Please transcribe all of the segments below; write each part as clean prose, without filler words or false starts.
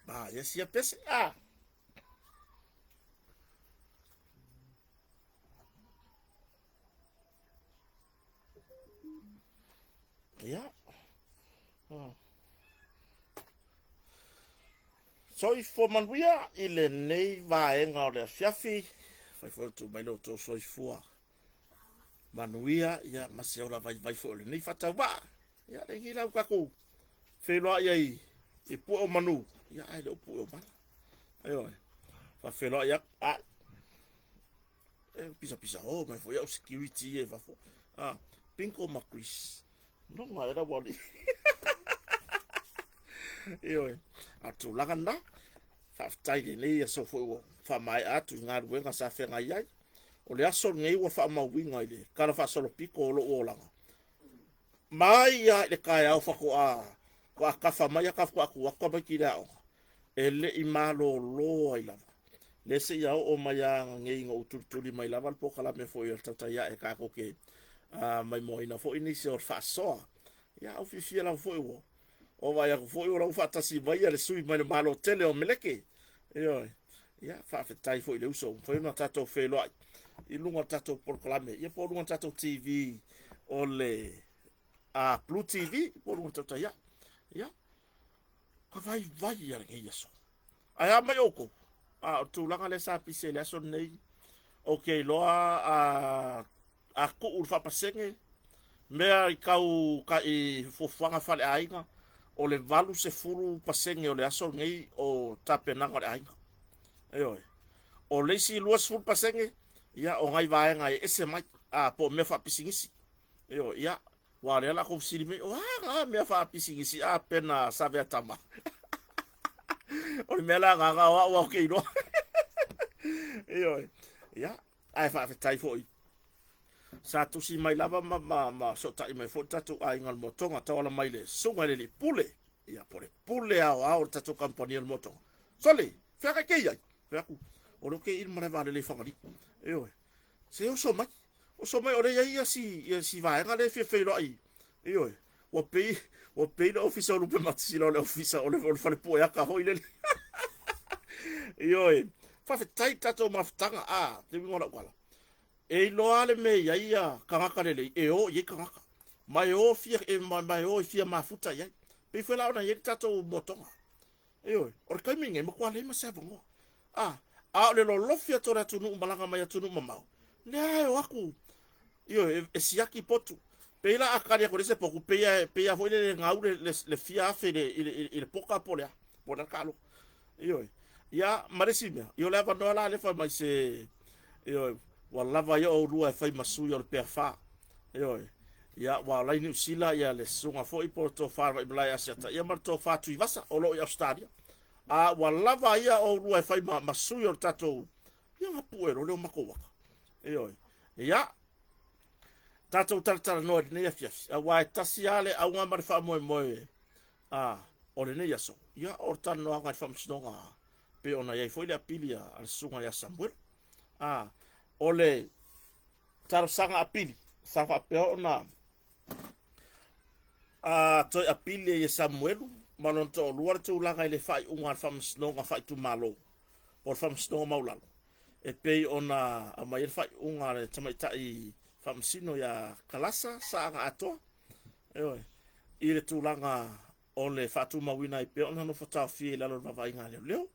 Ah, ia sia pese. Ah. Ia. Hmm. Soifua manuia i lenei vaega o le afiafi. Fai foi tu mai lo tou soifua. Manuia ia ma se ola vaivai foi o lenei faatauvaa. Ia le gi lau tatou feiloai ai i pue o manu, ia ae le o pue o mala. Ioe. Faafeiloai atu. A e pisa pisa o mai foi au security e fafo. A Pinko ma Chris. Nonga era wali. Ioe. A tulaga na. Faafetai lenei aso foi ua faamaea atu i galuega sa feagai ai. O le aso lenei ua faamauina i le tala faasolopito o lou olaga. Mai lava i le taeao faatoa faatoa kafa mai ata faatoa tu atu tamaiti i le aoga, e le i malolo ai lava. Lea seia oo mai lava ananei ina ou tulituli mai lava le polokalame foi o le tautai ae tatou te maimoaina foi nisi o le faasoa. Ia, a ua fiafia lava foi ua ua vaai atu foi o la ua faatasi mai le sui mai le Malo tele o Meleke. Ioe. Ia, faafetai foi i le uso ua mafai ona tatou feiloai i luga o le tatou polokalame, ia po o luga o le tatou TV o le Blue TV po o luga o le tautai ae. Ia, ka vaivai ia lenei aso. Ae a mai outou? A o le tulaga lea sa pise i le aso lenei, ou te iloa a a tuu le faapasene mea i tau ka i fuafuaga faaleaiga, o le 80% o le aso lenei o tapenaga o le aiga. Ioe. O le isi 20%, ia o nai vaega e ese mai, a po o mea faapisinisi. Ioe, ia, aua o lea la tou fesili mai, o a na mea faapisinisi a pena Saveatama? O le mea la na o au au ke iloa. Ioe. Ia, ae faafetai foi sa tusi mai lava ma, ma, ma sootai mai foi le tatou aiga o le Motoga, tauala mai le susuga i le alii pule, ia po o le pule aoao o le tatou kamupani o le Motoga. Sole, fea kai kei ai? Fai atu, o lea kei i le malae vaalele i Fagalii. Ioe, se oso mai, oso mai o lea i ai si, ia si vaega lea e fia feiloai. Ioe, ua pei, ua pei le ofisa o Lupe Matasila o le ofisa o le, o le fale pueaka foi lele. Ioe, faafetai i tatou mafutaga, a, te uiga o lau tala. E iloa lava le mea e i ai ia tagata lelei, e o i ai tagata. Ma e o fia, e, ma, ma e o e fia mafuta i ai. Pei foi la ona i ai le tatou motoga. Ioe, o le taimi lenei, matua leai ma se avanoa. A, a o le lolofi atu o le atunuu malaga mai atunuu mamao, lea e o atu, ioe, e, e siaki potu. Pei la a kali atu le se potu, pei a, pei a foi le gau le, le, le fia afe i le, i le, i le poka po le a, po le a le Ioe. Ia, ma le isi mea, ia o le avanoa la lea fai mai se, ioe, ua lava ia oulua e fai ma sui o le PFA. Ioe. Ia, ua ola i Niu Sila ia le susuga foi po o le tofa Vaimalae Asiata, ia ma le tofa Tuivasa o lo o i Ausetalia. A ua lava ia oulua e fai ma, ma sui o le tatou, ia na pue loa lea o matou aka. Ioe. Ia, tatou talatalanoa i lenei afiafi, aua e tasi lava le auga ma le faamoemoe, a, O lenei aso, ia, o le talanoaga i le faamasinoga pei ona i ai foi le apili a le susuga ia Samuel. A, o le talosaga apili sa faapea ona a toe apili ai e Samuelu ma lona toalua le tulaga i le faaiuga a le faamasinoga faaitumalo po o le faamasinoga maualalo e pei ona aumai ai le faaiuga a le tamaitai faamasino ia Kalasa Saaga Atoa, ioe, i le tulaga o le faatumauina ai pea ona nofo taofia i lalo o le vaavaaiga a leoleo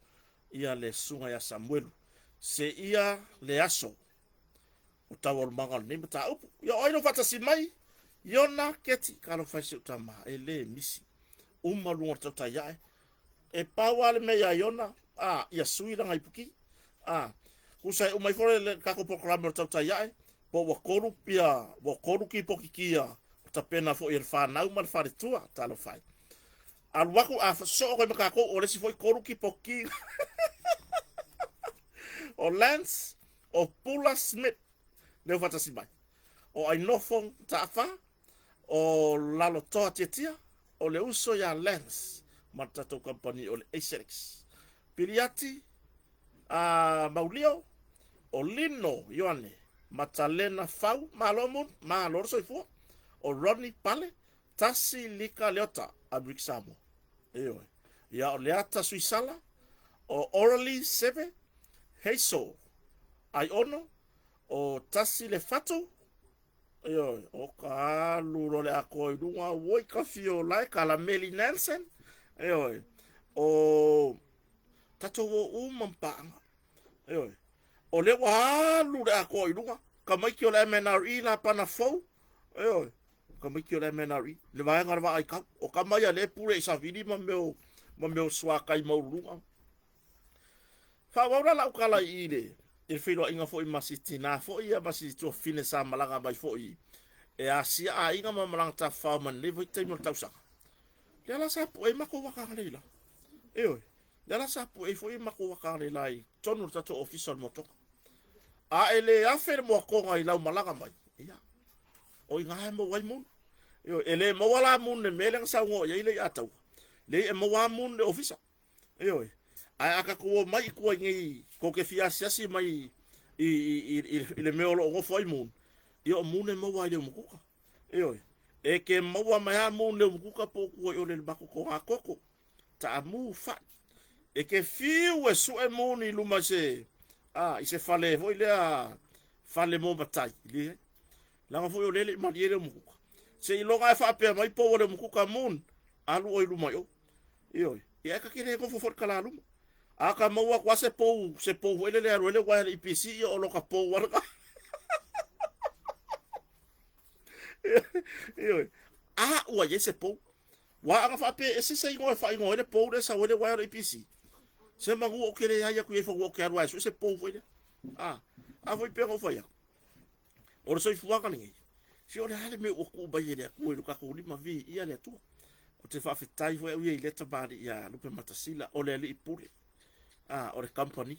ia le susuga ia Samuelu seia le aso o taualumaga o lenei mataupu. Ia o ai lo faatasi mai? Iona Keti, talofa e si ou tama, e le misi. Uma luga o le tautai ae. E pau lava le mea ia Iona, a, ia sui lana ipuki. A, tusa e uma ifo le tatou polokalame o le tautai ae, po ua tolu pia, ua tolu kipoti kia, o tapena foi e le fanau ma le faletua, talofa e. Alu atu a soo koe ma tatou, o le isi foi tolu kipoti. O Lance, o Pula Smith, lea ua faatasi mai. O Ainofo Taafa, o Lalotoa Tiatia, o le uso ia Lance ma le tatou kamupani o le Acelix. Piliati a Maulio, o Lino Ioane, Matalena Fau, malo mun, malo le soifua. O Ronnie Pale, Tasi Lika Leota, Amerika Samoa. Ioe. Ia o Leata Suisala, o Orally Seve, Hazel Aiono, o Tasi Le Fatu, ioe, o ka alu loa le atoa i luga, oi ka fio lae, Kalameli Nelson, ioe, o tatou o uma ma paaga, ioe, o lea ua alu le atoa i luga, tamaiti o le MNRE lapana fou, ioe, tamaiti o le MNRE, le vaega o le vaa aikau, o tama ia lea e pule i savili ma mea o, ma mea o suatai maualuluga. Faaauau la lau tala i i le feiloaiga foi ma si tina foi ia ma si tuafafine sa malaga mai foi e asia aiga ma malaga tafafao mai lenei foi taimi o le tausaga. Lea la sa pue ai matou waka agalelei. Ioe, lea la sa pue ai foi matou waka agalelei i totonu o le tatou ofisa o le motoka. A e le afe le moatoga i lau malaga mai, ia, o i ina e maua ai munu. Ioe, e le maua la munu i le mea lea na saunoa i ai le Iataua. Leai, e maua lava munu i le ofisa. Ioe. Ae a tatou omai i tua i nei, tou te fia asiasi mai i le mea o lo o nofo ai Moon, ia o Moon e maua ai le umukuka. Ioe. E te maua mai lava Moon le umukuka po o tua i o le matou togatogo, taamu, fai. E te fiu e sue Moon i luma i se, a, i se fale foi lea, fale mo matai, leai. Leaga foi o lea e le i malie le umukuka. Seiloga e faapea mai pou o le umukuka Moon, alu oe i luma i o. Ioe. Ia e ta te le nofo foi i le talaluma. A ta maua atu lava se pou, se pou foi lele e alu ai le uaea a le EPC, ia o lota pou lava lena. Ioe. A ua i ai se pou. Aua ana faapea e ese se igoa e faaigoa ai le pou lea e sau ai le uaea o le EPC, se manu ou te leai atu i ai fanua ou te alu lava e sue se pou foi lea. A, a foi pei ona ou fai atu. O le soifuaga lenei, se o le a le mea ua tuu mai e le Atua i lo tatou lima, viia le Atua. Ou te faafetai foi au ia i lea tamalii ia Lupematasila, o le alii pule, a, o le company.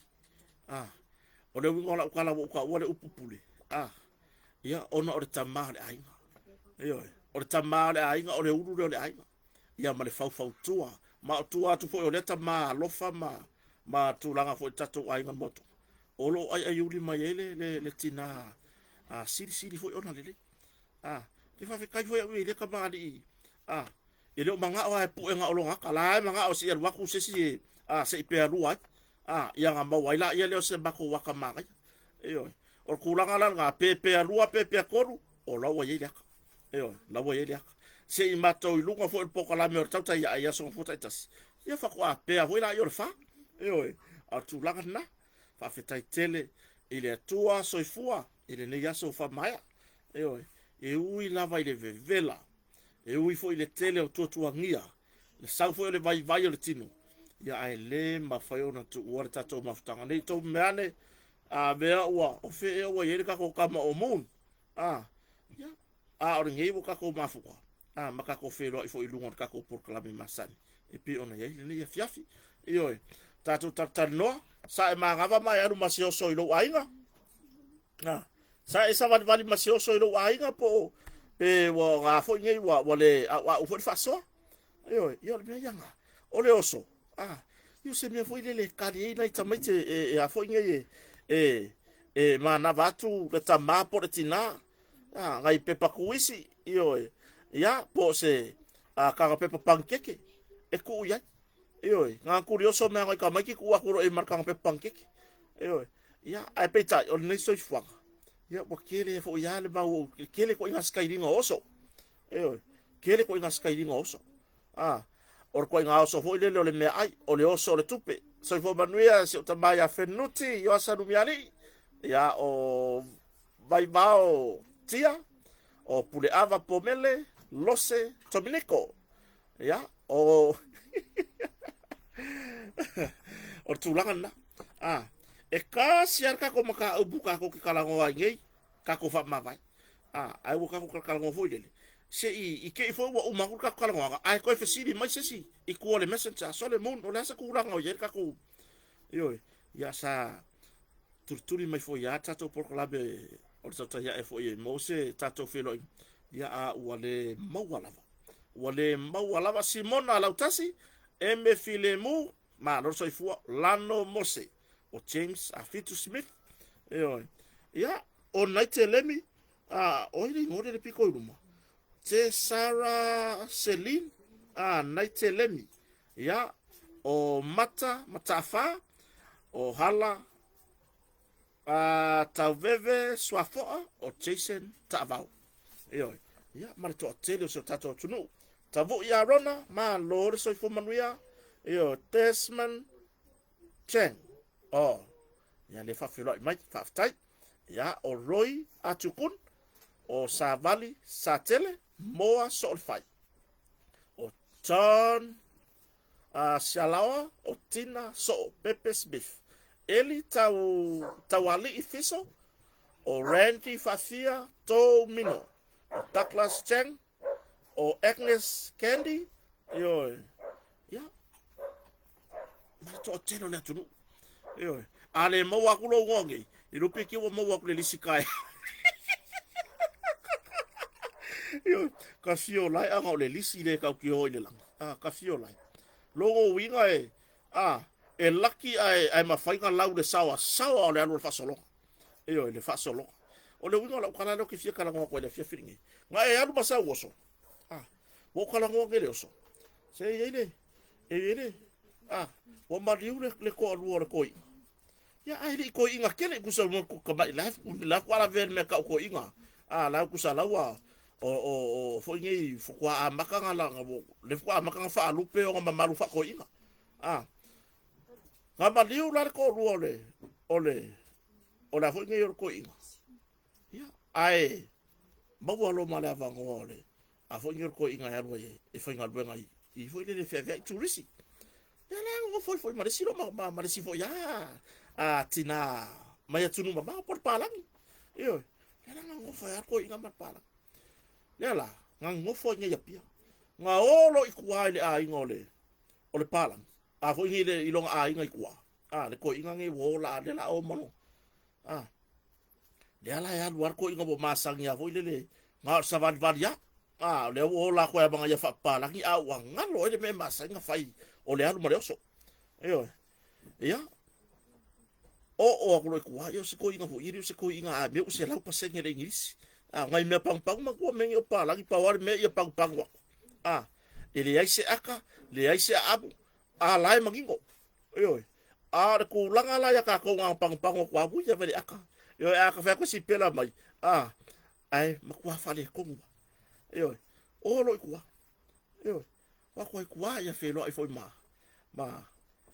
A, o le uiga o lau tala ua ou taua le upu pule, a, ia, ona o le tama o le aiga. Ioe, o le tama o le aiga, o le ulu lea o le aiga. Ia ma le faufautua, ma o tua atu foi o lea tama alofa ma, ma tulaga foi i le tatou aiga motu. O lo o aiaiuli mai ai le, le, le tina a, silisili foi ona lelei. A, e faafetai foi au i lea tamalii, a, e le o manao lava e pue na o lona ata, la e manao se i alu atu se isi e, a, se i pealua ai, a, ia na maua ai laia lea o se matou ata manaia. Ioe. O le tulaga la lena, pe pealua pe peatolu, o la ua i ai le ata. Ioe, la ua i ai le ata. Se i matou i luga foi o le polokalame o le tautai ae i aso gafua taitasi, ia faatoa pea foi laia o le fa. Ioe, a o le tulaga lena. Faafetai tele i le Atua soifua i lenei aso ua faamaea. Ioe, e ui lava i le vevela, e ui foi i le tele o tuatuagia, le sau foi o le vaivai o le tino, ia ae le mafai ona tuua le tatou mafutaga. Nei tou mea ane, a mea ua, o fea ea ua i ai le tatou tama o Moon? A, ia, a o lenei ua tatou mafuta, a, ma tatou feiloai foi i luga o le tatou polokalame masani e pei ona i ai lenei afiafi. Ioe, tatou talatalanoa, sa e manava ma e alu ma se oso i lou aiga? A, sa e savalivali ma se oso i lou aiga po o pe ua ga foi nei ua, ua le auau foi le faasoa? Ioe, ia o le mea ia na. O le oso, a, i o se mea foi lele e kali ai nai tamaiti e, e a foi nei e, e, e manava atu le tamā po o le tinā, a, nai pepa kuisi, ioe, ia, po o se a, kaga pepa panikeke e tuu i ai. Ioe, na tuli oso mea nai tamaiti tuu atu loa i ai ma le kaga pepa panikeke. Ioe, ia, ae peitai, o lenei soifuaga, ia, ua tele foi lava le mau, tele ituaiga sikailiga o oso. Ioe, tele ituaiga sikailiga o oso. A, o le ituaiga oso foi lele o le meaai, o le oso o le tupe. Soifua manuia si ou tama ia Fenuti Ioasa Numialii, ia o Vaivao Tia, o Puleava Pomele, Lose Tominiko. Ia, o o le tulaga lena. A, e tasi lava le tatou mataupu tatou te talanoa ai nei, tatou faamavae. A, ae ua tatou talatalanoa foi lele, se i i te i foi ua uma atu le tatou talanoaga, ae toe fesili mai se isi i tua o le messenger, sole moon, o le a se tulaga o i ai le tatou, ioe, ia sa tulituli mai foi lava le tatou polokalame o le tautai ae foi e maua se tatou feiloaiga, ia a ua le maua lava. Ua le maua lava Simona Lautasi, Eme Filemu, malo le soifua, Lano Mose, o James Afitu Smith, ioe. Ia, o Naite Lemi, a, o ai le igoa lea le pito i luma? Te Sarah Celine, a, Naite Lemi, ia, o Mata Mataafa, o Hala a, Tauveve Suafoa, o Jason Taavao. Ioe. Ia, ma le toatele o si o tatou atunuu. Tavui Arona, malo le soifua manuia. Ioe, Desmond Cheng. Oh, ia le faafeiloai mai, faafetai. Ia, o Roy Atukun, o Savali Satele, Moa Soolefai. O John Sialaoa, o Tina Soo Pepe Smith. Eli Tau, Taualii Fiso, o Randy Faafia Tou Mino, o Douglas Chang, o Agnes Candy, ioe, ia, ma le toatele o le atunuu. Ioe, a le maua atu lou igoa nei, i lupe ki ua maua atu le lisi kae. Ioe, ka fio lai aga o le lisi le tau ki o i le lagi. Ah, ka fio lai. Logo uiga e, ah, e laki ae, ae mafai na lau le saoa, saoa o le alu o le faasologa. Ioe, le faasologa. O le uiga o lau tala lea ou te fia talanoa atu ai i le afiafi lenei. Na e alu ma sau oso. Ah, ua ou talanoa nei i le oso. Se i ai le, e i ai le, ah, ua maliu le, le toalua o le toeaina. Ia, ae le i toeaina tele, tusa mo ku tamai la, la ku ala vea le mea tau toeaina. Ah, la tusa lau ua, o, o, o, foi nei faatoa amata na la, le faatoa amata na faalupe ona mamalu faatoeaina. Ah, Na maliu la le toalua o le, o le, o le a foi nei o le toeaina. Ia, ae maua loa ma le avanoa o le a foi nei o le toeaina e alu ai e faigaluega i, i foi lele feaveai turisi. Ia la nofo ai foi ma le isi lo ma, ma, ma le isi foi a, a tina mai atunuu mamao po o le palagi. Ioe, lea la na nofo ai a le toeaina ma le palagi. Lea la, na nofo ai nei Apia. Na o loa i tua i le aiga o le, o le palagi. A foi nei le, i lona aiga i tua. A, le toeaina nei ua ola, lea la o ma lona. A, lea la e alu lava le toeaina ua masani lava foi lele, na o le savalivali lava. A, o lea ua ola atu ai ma ia faapapalagi, a ua galo ai le mea e masani ona fai o le alu ma le oso. Ioe. Ia, oo atu loa i tua, ia o se toeaina foi, e le o se toeaina a mea ua 100% le Igilisi. A, o nai mea pagupagu, matua mea nei o palagi, pau lava le mea ia pagupagu atu. A, e leai se aka, leai se aamu, a la e manino. Ioe. A o le tulaga la ia tatou na pagopago atu lava, ui ave le aka. Ioe, a ka fai atu e sipela mai, a, ae matua faaletonu lava. Ioe. O loa i tua. Ioe. O atu ai tua ia feiloai foi ma, ma,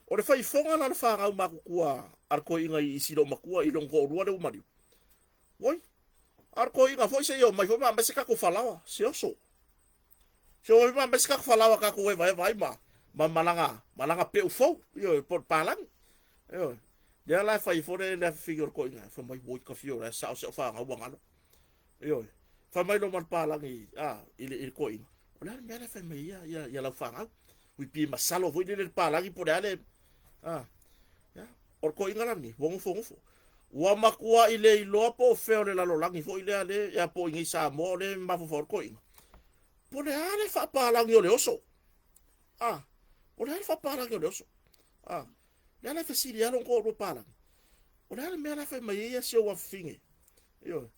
o le faifoga la o le fanau matutua a le toeaina i si loomatua i lona toalua lea ua maliu. Oi, a o le toeaina foi se i omai foi ma aumai se tatou falaoa, se oso. Se i omai ma aumai se tatou falaoa tatou evaeva ai ma, ma, ma lana, ma lana peu fou, ioe, po o le palagi. Ioe. Lea la e fai foi le, le afifini o le toeaina, fai mai, oi, ka fio la e sao si au fanau ua galo. Ioe. Fai mai loa ma le palagi, a, i le, i le toeaina, o le a le mea la e fai mai ia, ia, ia lau fanau? Ui pi masalo foi lele le palagi po o le a le, a, ia, o le toeaina la lenei, ua nofonofo. Ua matuai le iloa po o fea o le lalolagi foi lea le, ia po o i inei i Samoa o lea e mafaufau ai le toeaina. Po o le a le faapalagi o le oso? A, O le a le faapalagi o le oso? A, le ala e fesili alo ko lua palagi. O le a le mea la fai mai ai si ou afafine. Ioe.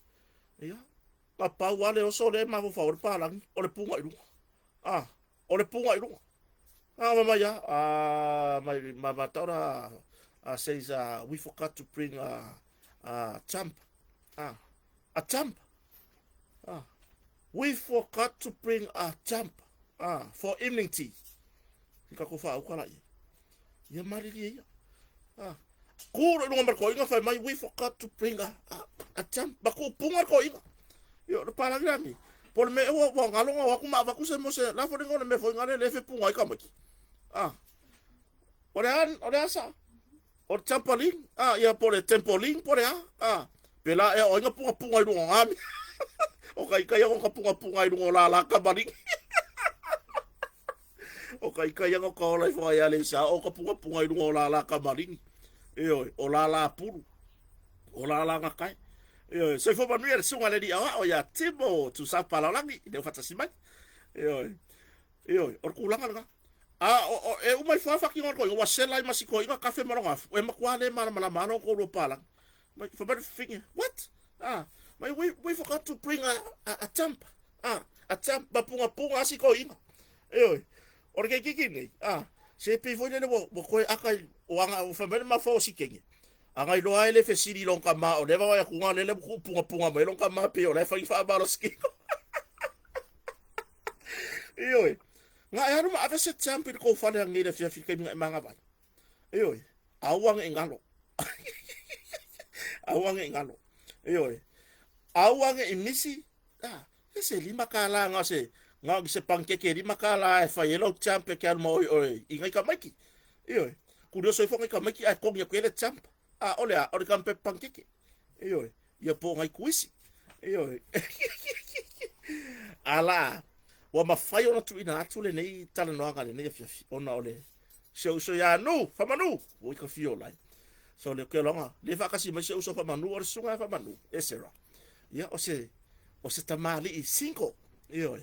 Ia, na pau lava le oso lea e mafaufau ai le palagi, o le puga i luga. A, o le puga i luga. A, ma mai a, a, my, my, my daughter says we forgot to bring a, a jump. A, a jump. A, we forgot to bring a jump. A, for evening tea. I ka ko whaauka la ia. Ia malilie ia. A, kū i lunga ma le koiga fai mai, we forgot to bring a, a, a jump. Ma kuu punga le koiga. Ia, le palagi la ni. Po le mea ua, ua galo ngau aku ma avaku se mo se, la fo le mea foi ngale le fe punga ai kamaiki. A, o le a, o le a sa? O le trampoline, a, ia po le trampoline po le a, a, pe la ea o ai nga punga punga i lunga o ngā mea. O ka ika ia o ka punga punga i lunga o la la kamaliki. O ka ika ia o ka ola i whangai ale i sa, o ka punga punga i lunga o la la kamaliki. Ioe, o la la pulu, o la la ngakae. Ioe, soifua manuia le susuga i le alii aoao ia Timo Tuusapalaolagi, i leu faatasi mai. Ioe, ioe, o le tulaga lena. A o, o, e uma ifo lava faatino le toeaina, ua sela ai ma si toeaina kafe ma lona afu, e matua le malamalama lava lona toalua palagi. Mai, fai mai le fafine, what? Ah, mai, we, we forgot to bring a, a, a jump. Ah, a jump, ma pungapunga lava si toeaina. Ioe, o le keikiki nei, ah, se pei foi lele ua, ua toe aka i, o aga, fai mai le mafaufau o si teine. A ngai loa e le fesili i lona tama, o lea vaai atu na lele ua tuupungapunga mai lona tama pei o la e fai ni faamalositino. Ioe, Na e alu ma ave se jump i le kou fale anei i le afiafi i le taimi na e manava ai. Ioe, aua ne i galo. Aua ne i galo. Ioe, aua ne i misi, ah, e se $5 na o se, na o se panikeke $5 e fai ai lau jump e ke alu ma oe oe i nai tamaiti. Ioe, kurioso ifo nai tamaiti ae togi atu i ai le jump. A o le a, o le kampe panikeke. Ioe, ia po o nai kuisi. Ioe. A la, ua mafai ona tuuina atu lenei talanoaga lenei afiafi, ona o le si ou uso ia Nu, Famanu, ua i ka fio lai. So le keloga, le faakasi mai si ou uso Famanu, o le susuga ia Famanu, e Sarah. Ia, o se, o se tamalii single, ioe.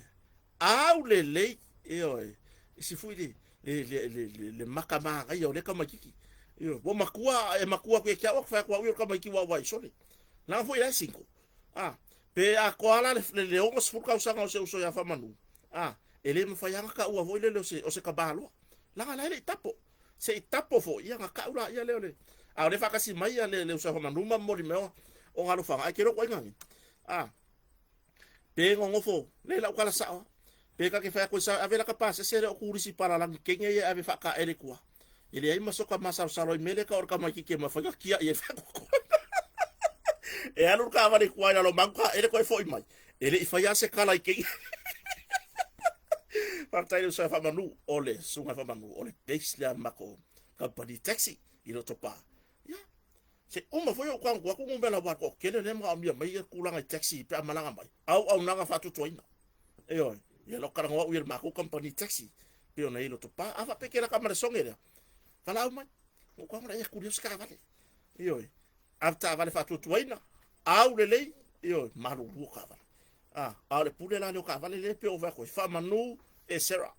Au lelei, ioe, isi foi le, le, le, le, le, le maka manaia o lea tamaititi. Ioe, ua matua, e matua atu ia te au, fai atu au ia o le tamaiti ua ua i sole. Leaga foi la e single. A, pe atoa la le, le, le 60 tausaga o se uso ia Faamanu. A, e le mafai lava ona taua foi lele o se, o se tamaloa. Leaga la e le i tapo. Se i tapo foi, ia ona tau laia lea o le... A o lea e faatasi mai ia le, le uso ia Faamanu ma momoli mai ona, ona alofaga, ae te iloa ituaiga nei. A, Pe nonofo, le lau tala sao. Pe ta te fai atu i sa, ave laka pasese lea o turisi palalagi Kenya ia e ave faataele i tua. E leai ma soka masalosalo i mea lea tau o le tamaititi e mafai ona tiai ai faatoatoa. E alu le taavale i tua i Lalomanu taele toe foi mai. E le i faia lava se tala i Kenya. Faafetai i le uso ia Faamanu, o le susuga ia Faamanu, o le base lea a le matou kamupani taxi i Lotopa. Ia, se uma foi ou tago atu numera ua toatele lea e manaomia mai ia tulaga i taxi pe a malaga mai, auaunaga faatuatuaina. Ioe, ia lau talanoa au ia i le matou kamupani taxi pei ona i ai Lotopa. A faapea ke laka ma le soge lea, valaau mai. Ou tago lea, ia tulia se taavale. Ioe, ave taavale faatuatuaina, au lelei, ioe, malulu o taavale. A, a o le pule la lea o taavale lea pei ona ou fai atu ai, Faamanu e Sarah.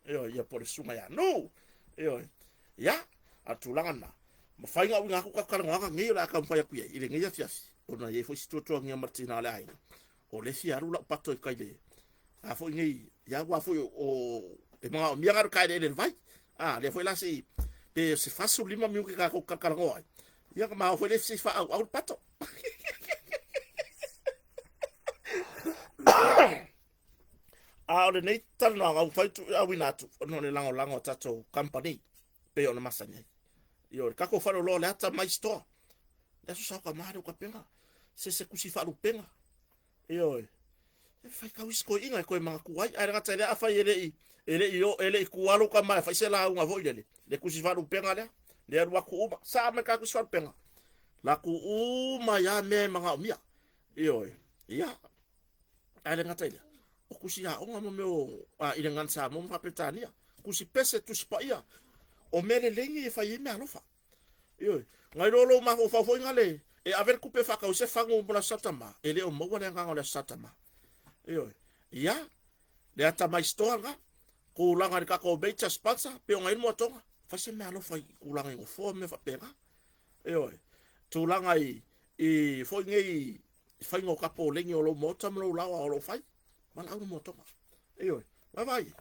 Ioe, ia po o le susuga ia Nu. Ioe, ia, a o le tulaga lena. Mafai ona auina atu tatou talanoaga nei o le a taumafai atu i ai i lenei afiafi, ona e i ai foi si tuatuagia ma le tina o le aiga, o le fia alu lau pato i tai le a foi nei, ia aua foi o e manaomia na o le taeleele i le vai. A, lea foi la se i pe se 45 minute tatou talatalanoa ai, ia ona ma o foi lea se i faaauau le pato. A o lenei talanoaga ua fai auina atu ona o le lagolago a tatou company pei ona masani ai. Ioe, le tatou faleoloa o le ata mai store. Le aso sao tama lea o tapena. Se se tusi faalupega. Ioe. E fai tau isi toeaiina e toe manatua ai. Ae le gata i lea, afai e le i, e le i, e le i tu lou tama e fai se lauga foi lele, le tusi faalupega lea, le alu atu uma, saa mai le ta tusi faalupega. Latou uma ai lava mea e manaomia. Ioe. Ia, Ae le gata i lea, o tusi aoga ma mea o a, i le Gagana Samoa ma Faa-Peretania, tusi pese, tusi paia, o mea lelei nei e fai ai meaalofa. Ioe, nai lo lou mafaufau foi gale e ave le tupe e faatau ai se fagu mo le Aso Sa Tama, e le o maua le agaga o le Aso Sa Tama. Ioe, ia, le atamai store lena, Kulaga i le tatou major sponsor, pei ona i ai le moatoga, fai se mea alofa i tulaga i nofoa ma mea faapena. Ioe. Tulaga i, i foi nei i faiga o tapoleni o lou maota ma lou laoa o lo o fai, valaau le moatoga. Ioe. Vaavaai,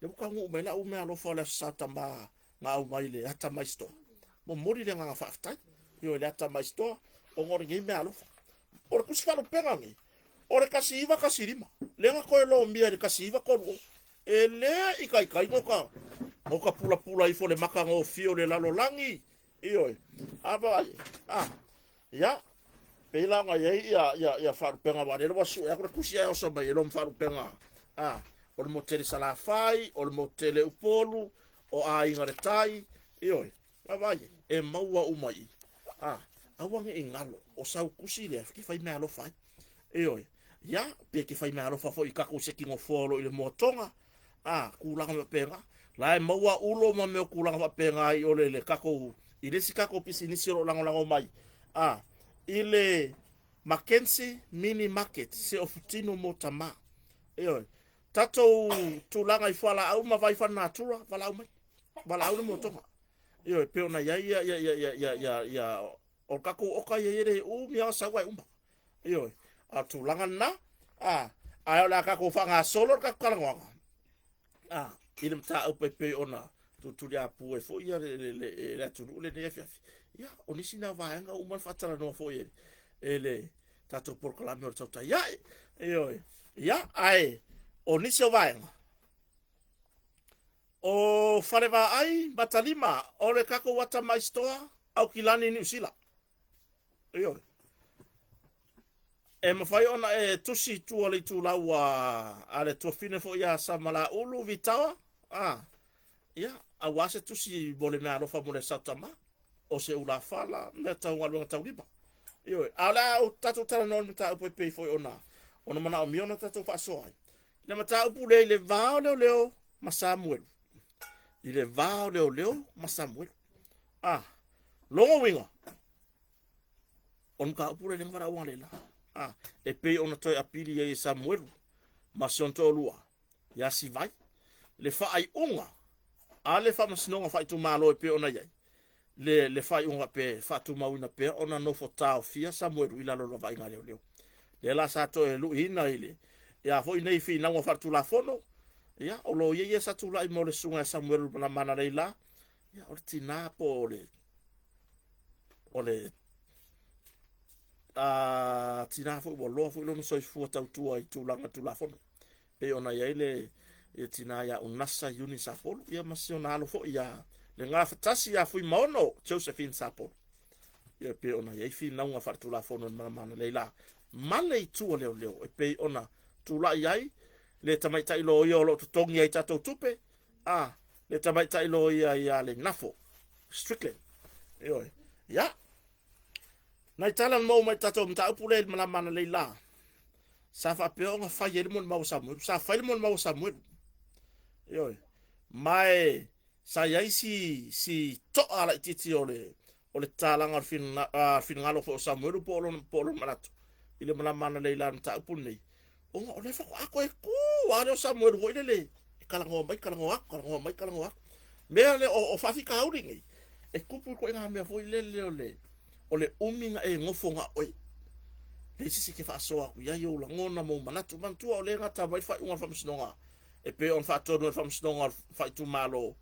lea ua taunuu mai lau mea alofa o le Aso Sa Tama na aumai le Atamai Store. Momoli le agaga faafetai. Ioe, le Atamai Store, ona o lenei mea alofa. O le tusi faalupega lenei, o le 1915, lea na toe lomia i le 1930, e le i taitai no ka, no ka pulapula ifo le matagofie o le lalolagi, ioe, a vaai, a, ia, pei la ona i ai ia, ia, ia faalupega, aua o lea ua sue atu le tusi ae oso mai e loma faalupega, a, o le motele Salafai, o le motele Upolu, o Aiga le Tai, ioe, vaai, e maua uma i i. A, aua ne i galo, o sau tusi lea, e fai mea alofa ai. Ioe, ia, pe te fai mea alofa foi i tatou seki nofoa o lo o i le moatoga, a, tulaga faapena. La e maua ulo ma mea o tulaga faapena i o le, le tatou, i le isi tatou pisinisi o lo o lagolago mai, a, i le Mackenzie Mini Market, se ofutino mo tama. Ioe, tatou tulaga i fualaau ma vai falenatura, valaau mai, valaau le moatoga. Ioe, pei ona i ai ia, ia, ia, ia, ia, ia, ia, o le tatou oka ia i le umi lava sau ae uma. Ioe, a o le tulaga lena, a, ae o le a tatou faagasolo le tatou talanoaga, a, i le mataupu e pei ona tuutuliapu ai foi ia le, le, le, le atunuu lenei afiafi. Ia, o nisi na vaega uma na faatalanoa foi e, e le tatou polokalame o le tautai ae. Ioe, ia, ae o nisi o vaega, o Falevaai Matalima, o le tatou Atamai Store, Aukilani, Niu Sila. Ioe. E mafai ona e tusi i tua o le itulau a, a le tuafine foi ia Samalaulu Vitaoa, a, ia, aua se tusi mo le mea alofa mo le Sautama, o se ulafala, mea tau galuega taulima. Ioe, a o le a ou tatou talanoa i le mataupu e pei foi ona, ona manaomia ona tatou faasoa ai. Le mataupu lea i le va o leoleo ma Samuelu. I le va o leoleo ma Samuelu. A, lona uiga, o le mataupu lea lea na valaau analeila. A, e pei ona toe apili ai e Samuelu ma si ona toalua ia Sivai le faaiuga a le Faamasinoga Faaitumalo e pei ona i ai le, le faaiuga pe faatumauina pea ona nofo taofia Samuelu i lalo o le vaavaaiga a leoleo. Lea la sa toe luiina i le ia foi nei finauga faaletulafono, ia, o loia ia sa tulai mo le susuga ia Samuelu Manaleila, ia, o le tinā po o le o le a tinā foi ua loa foi lona soifua tautua i tulaga Tulafono pei ona i ai le le tinā ia Unasa Iuni Sapolu, ia ma si ona alo foi ia le gafatasi ia Fuimaono Josephine Sapolu. Ia pei ona i ai finauga faaletulafono i Malamanaleila ma le itu a leoleo e pei ona tulai ai le tamaitai loia o lo o totogi ai tatou tupe, a le tamaitai loia ia Leinafo Strickland. Ioe. Ia. Nai tala na maua mai tatou mataupu lea i le malama analeila. Sa faapea ona fai ai le molimau a Samuelu. Sa fai le molimau a Samuelu. Ioe. Ma e sa i ai si, si toa laitiiti o le, o le tatalaga o le finagalo foi o Samuelu po o lona, po o lona manatu i le malama analeila i le mataupu lenei. Ona o lea faatoa toe tu lava lea o Samuelu foi lele e talanoa mai, talanoa atu, talanoa mai, talanoa atu. Mea lea o, o faafitauli nei, e tupu i ituaiga mea foi lele o le, o le umi na e nofo na oe. Leai se isi e te faasoa atu i ai ou lagona ma ou manatu. Manatua o lea e gata mai le faaiuga a le Faamasinoga e pei ona faatonu e le Faamasinoga Faaitumalo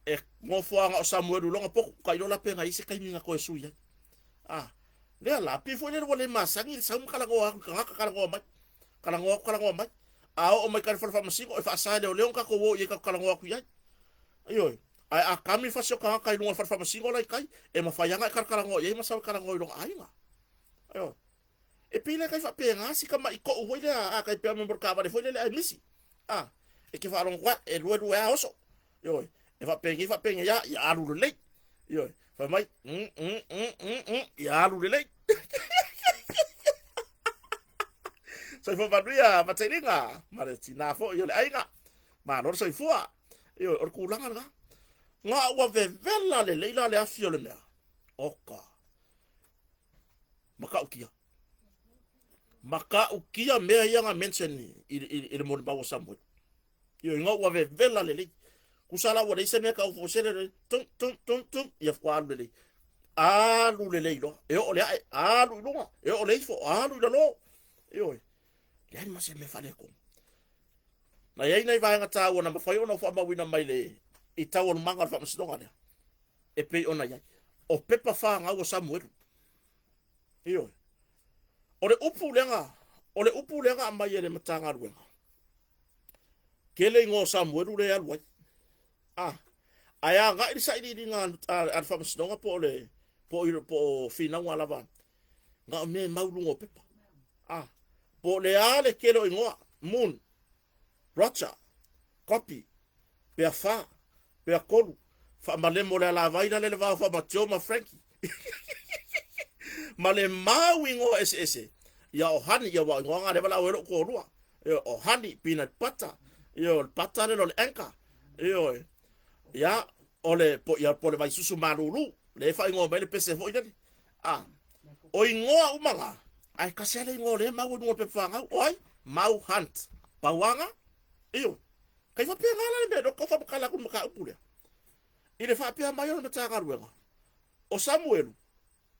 e nofo lava na o Samuelu i lona potu, tailo la pe na i ai se taimi na toe sui ai. A, lea la, pei foi lele ua le masani le sau ma talanoa atu i tagata, talanoa mai, talanoa atu, talanoa mai. A oo mai tai le fale faamasino, e faasa e leoleo ona tatou o i ai tatou talanoa atu i ai. Ioe, ae a kami le fasi o tagata i luga o le fale faamasino la i tai, e mafai lava ona e talatalanoa i ai ma sau e talanoa i lona aiga. Ioe. E pei la e tai faapena si tama'i to'u foi lea, a tai pea mo le taavale foi lele ae misi. A, e te faalogo atu e lue lue a oso. Ioe, e faapenei faapenei a, ia alu lelei. Ioe, fai mai, mm, mm, mm, mm, mm, ia alu lelei. Soifua manuia Matailiga ma le tinā foi o le aiga. Malo le soifua. Ioe, o le tulaga lena. Na ua vevela lelei la le afi o le mea. Oka. Matautia. Matautia mea ia na mention i, i, i le molimau o Samuel. Ioe, ina ua vevela lelei. Tusa la ua leai se mea tau foi se lele, tum, tum, tum, tum, ia faatoa alu lelei. Alu lelei loa. E oo le ae, alu i luga. E oo le ifo, alu i lalo. Ioe, leai ma se mea faaletonu. Na i ai nai vaega taua na mafai ona ou faamauina mai le i taualumaga o le faamasinoga lea e pei ona i ai. O pepa fanau o Samuelu. Ioe. O le upu lea na, o le upu lea na aumai e le Matagaluega, tele igoa o Samuelu lea e alu ai. Ah, ae agai le sailiiliga a le faamasinoga po o le po o, po o finauga lava na o mea e mau i luga o pepa. Ah, po o le a le tele o igoa, Moon, Roger, Copy, pea fa, pea kolu, faamalemo le alavai lale le vao faamatio ma Frankie. Ma le mau igoa eseese, ia o honey, ia ua igoa nga leva la o e lou toalua. Ia o honey, peanut butter, ia o le butter lele o le anchor. Ia ia o le po ia po le vaisusu malulu, le faaigoa mai le pese foi lele. A o igoa uma la, ae tasi lava le igoa o lea e mau i luga o le pepa fanau, o ai? Mau Hunt. Pauaga? Ioe. Kai faapena la le mea, lea ou te tau faamatala atu i le mataupu lea. I le faapea mai o le Matagaluega, o Samuelu,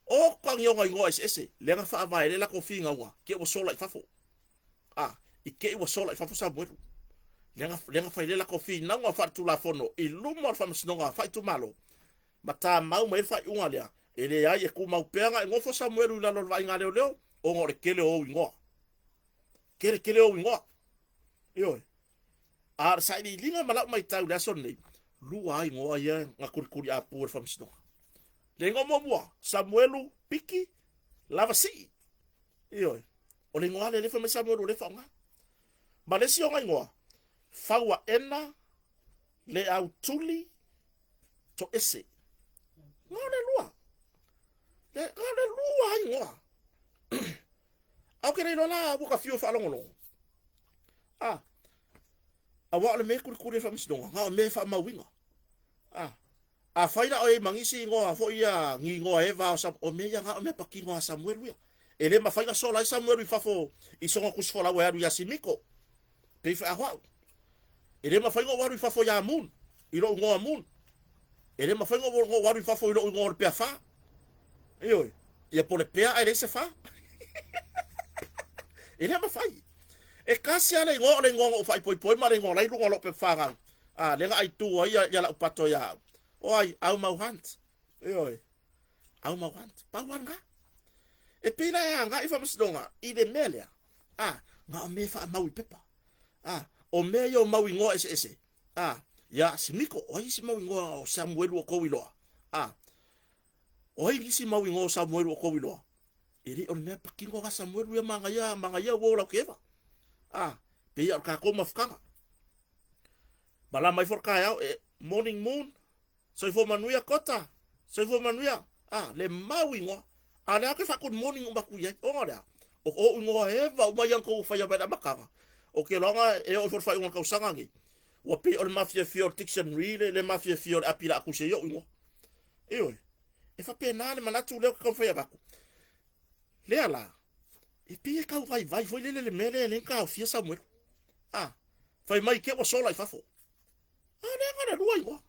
o tagioga igoa eseese, lea na faavae ai le latou finauga, te i ua sola i fafo. A, i te i ua sola i fafo Samuelu. Lea na, lea na fai ai le latou finauga faaletulafono i luma o le Faamasinoga Faaitumalo, ma tamau mai ai le faaiuga lea, e leai e tumau pea na e nofo Samuelu i lalo o le vaaiga a leoleo, ona o le tele o ou igoa. Tele tele ou igoa. Ioe. A o le sailiiliga ma lau matau i le aso lenei, lua lava igoa ia na tulituliapu e le Faamasinoga. Le igoa muamua, Samuelu Piki Lavasii. Ioe. O le igoa lea lea fai mai Samuelu o lea e faaaoga. Ma le isi ona igoa, Fauaena Leautuli Toese. Na o le lua. Na o le lua lava igoa. A ou te le iloa la ua ta fiu e faalogologo. A, aua o le mea e kulikuli ai faamasinoga, na o mea e faamauina. A, afai la o i ai ma nisi igoa foi ia, ni igoa eva o Sam, o mea ia na o mea patino a Samuelu ia. E le mafai ona sola ai Samuelu i fafo i sona tusi folau e alu ia Simiko. Pei foi a au. E le mafai ona ou alu i fafo ia Moon, i lou igoa Moon. E le mafai ona ou alu i fafo i lou igoa o le pea fa. Ioe, ia po o le pea ae leai se fa. E le mafai. E tasi lava le igoa o le igoa na ou faaipoipo ai ma le igoa la e i luga o lou pepa fanau. A, lea na aitu ai ia lau pato ia au. O ai, Aumau Hunt. Ioe, Aumau Hunt. Pau lava lena. E pei la e agai faamasinoga i le mea lea. A, na o mea e faamau i pepa. A, o mea ia o mau igoa eseese. A, ia Simiko, o ai isi mau igoa o Samuelu o kou iloa? A, o ai isi mau igoa o Samuelu o kou iloa? E le o le mea patino a Samuelu ia manaia, manaia uo lau ke eva. A, pei a o le tatou mafutaga. Malama mai fo le taeao, e, morning moon, Soifua manuia Kota, soifua manuia, a, le mau igoa. A o lea ou te faa-good morning uma atu i ai. Ona o le a? O ou igoa eva uma ia na tou faia mai le amataga, ou te iloa e oo ifo i le faaiuga o le tausaga lenei, ua pei o le mafiafia o le dictionary le, le mafiafia o le api o le a tusi ai ou igoa. Ioe, e faapena le manatu lea ou te taumafai e avatu. Lea la, e pei e tau vaivai foi lele le mea lea e le taofia Samuelu. A, fai mai te ua sola i fafo. A lea na le lua igoa.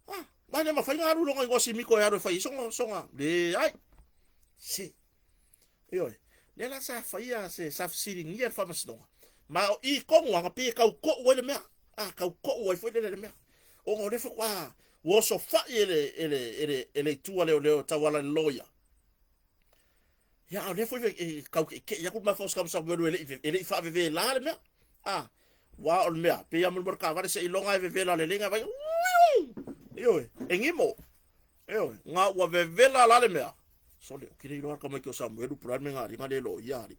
A, mai le mafai na alu loga igoa simiko e alu e fai soga soga. Leai. Se. Ioe. Lea la sa faia se sa fesiligia le faamasinoga. Ma o i tonu lava pei e tau kou ai le mea. A, tau kou ai foi lele le mea. Ona o lea faatoa ua osofai e le, e le, e le, e le itu a leoleo e tauala i le loia. Ia, a o lea foi e tau keʻikeʻi atu le mafaufau o Samuelu e le i, e le i faavevela le mea. A, ua o le mea, pei lava molimoli le taavale seiloga e vevela lelei na vai, ioe, e gimo. Ioe, na ua vevela la le mea. Sole, o kile iloa ka mai o Samuelu pula me ngā ringa le lo ia ali.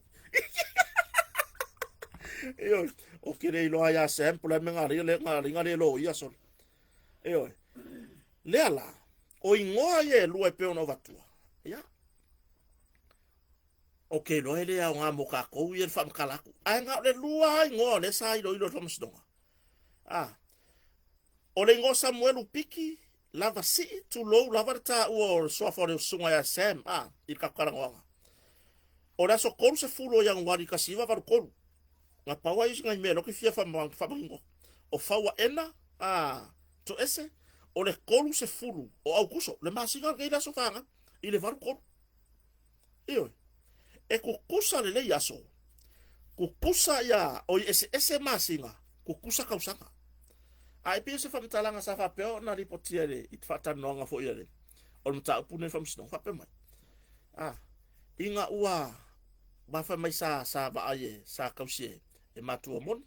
Ioe, o kile iloa ia Sam pula me ngā ringa le ngā ringa le lo ia sole. Ioe. Lea la, o ingoa ia e lua e pei ona ou avatua. Ia. Ou te iloa e le aoga mo kākou ia le faamatala atu. Ae na o le lua lava igoa o lea sa iloilo e le faamasinoga. A, o le igoa Samuelu Piki, lava sii, tulou lava le taua o le suafa o le susuga ia Sam, a, i le tatou talanoaga. O le aso 30 o Ianuari 1983, na pau ai nai mea lea ou te fia faamanino. o Fauaena, a, Toese, o le 30 o Aukuso, le masina lenei le aso fanau, i le 83. Ioe. E kukusa lelei aso, kukusa ia, oi eseese masina, kukusa tausaga. A e pei o se faamatalaga sa faapea ona lipotia i le i faatalanoaga foi a le o le mataupu lenei i le Faamasinoga, faapea mai, a, ina ua ma fai mai sa sa vaai e sa tausi e, e matua moni,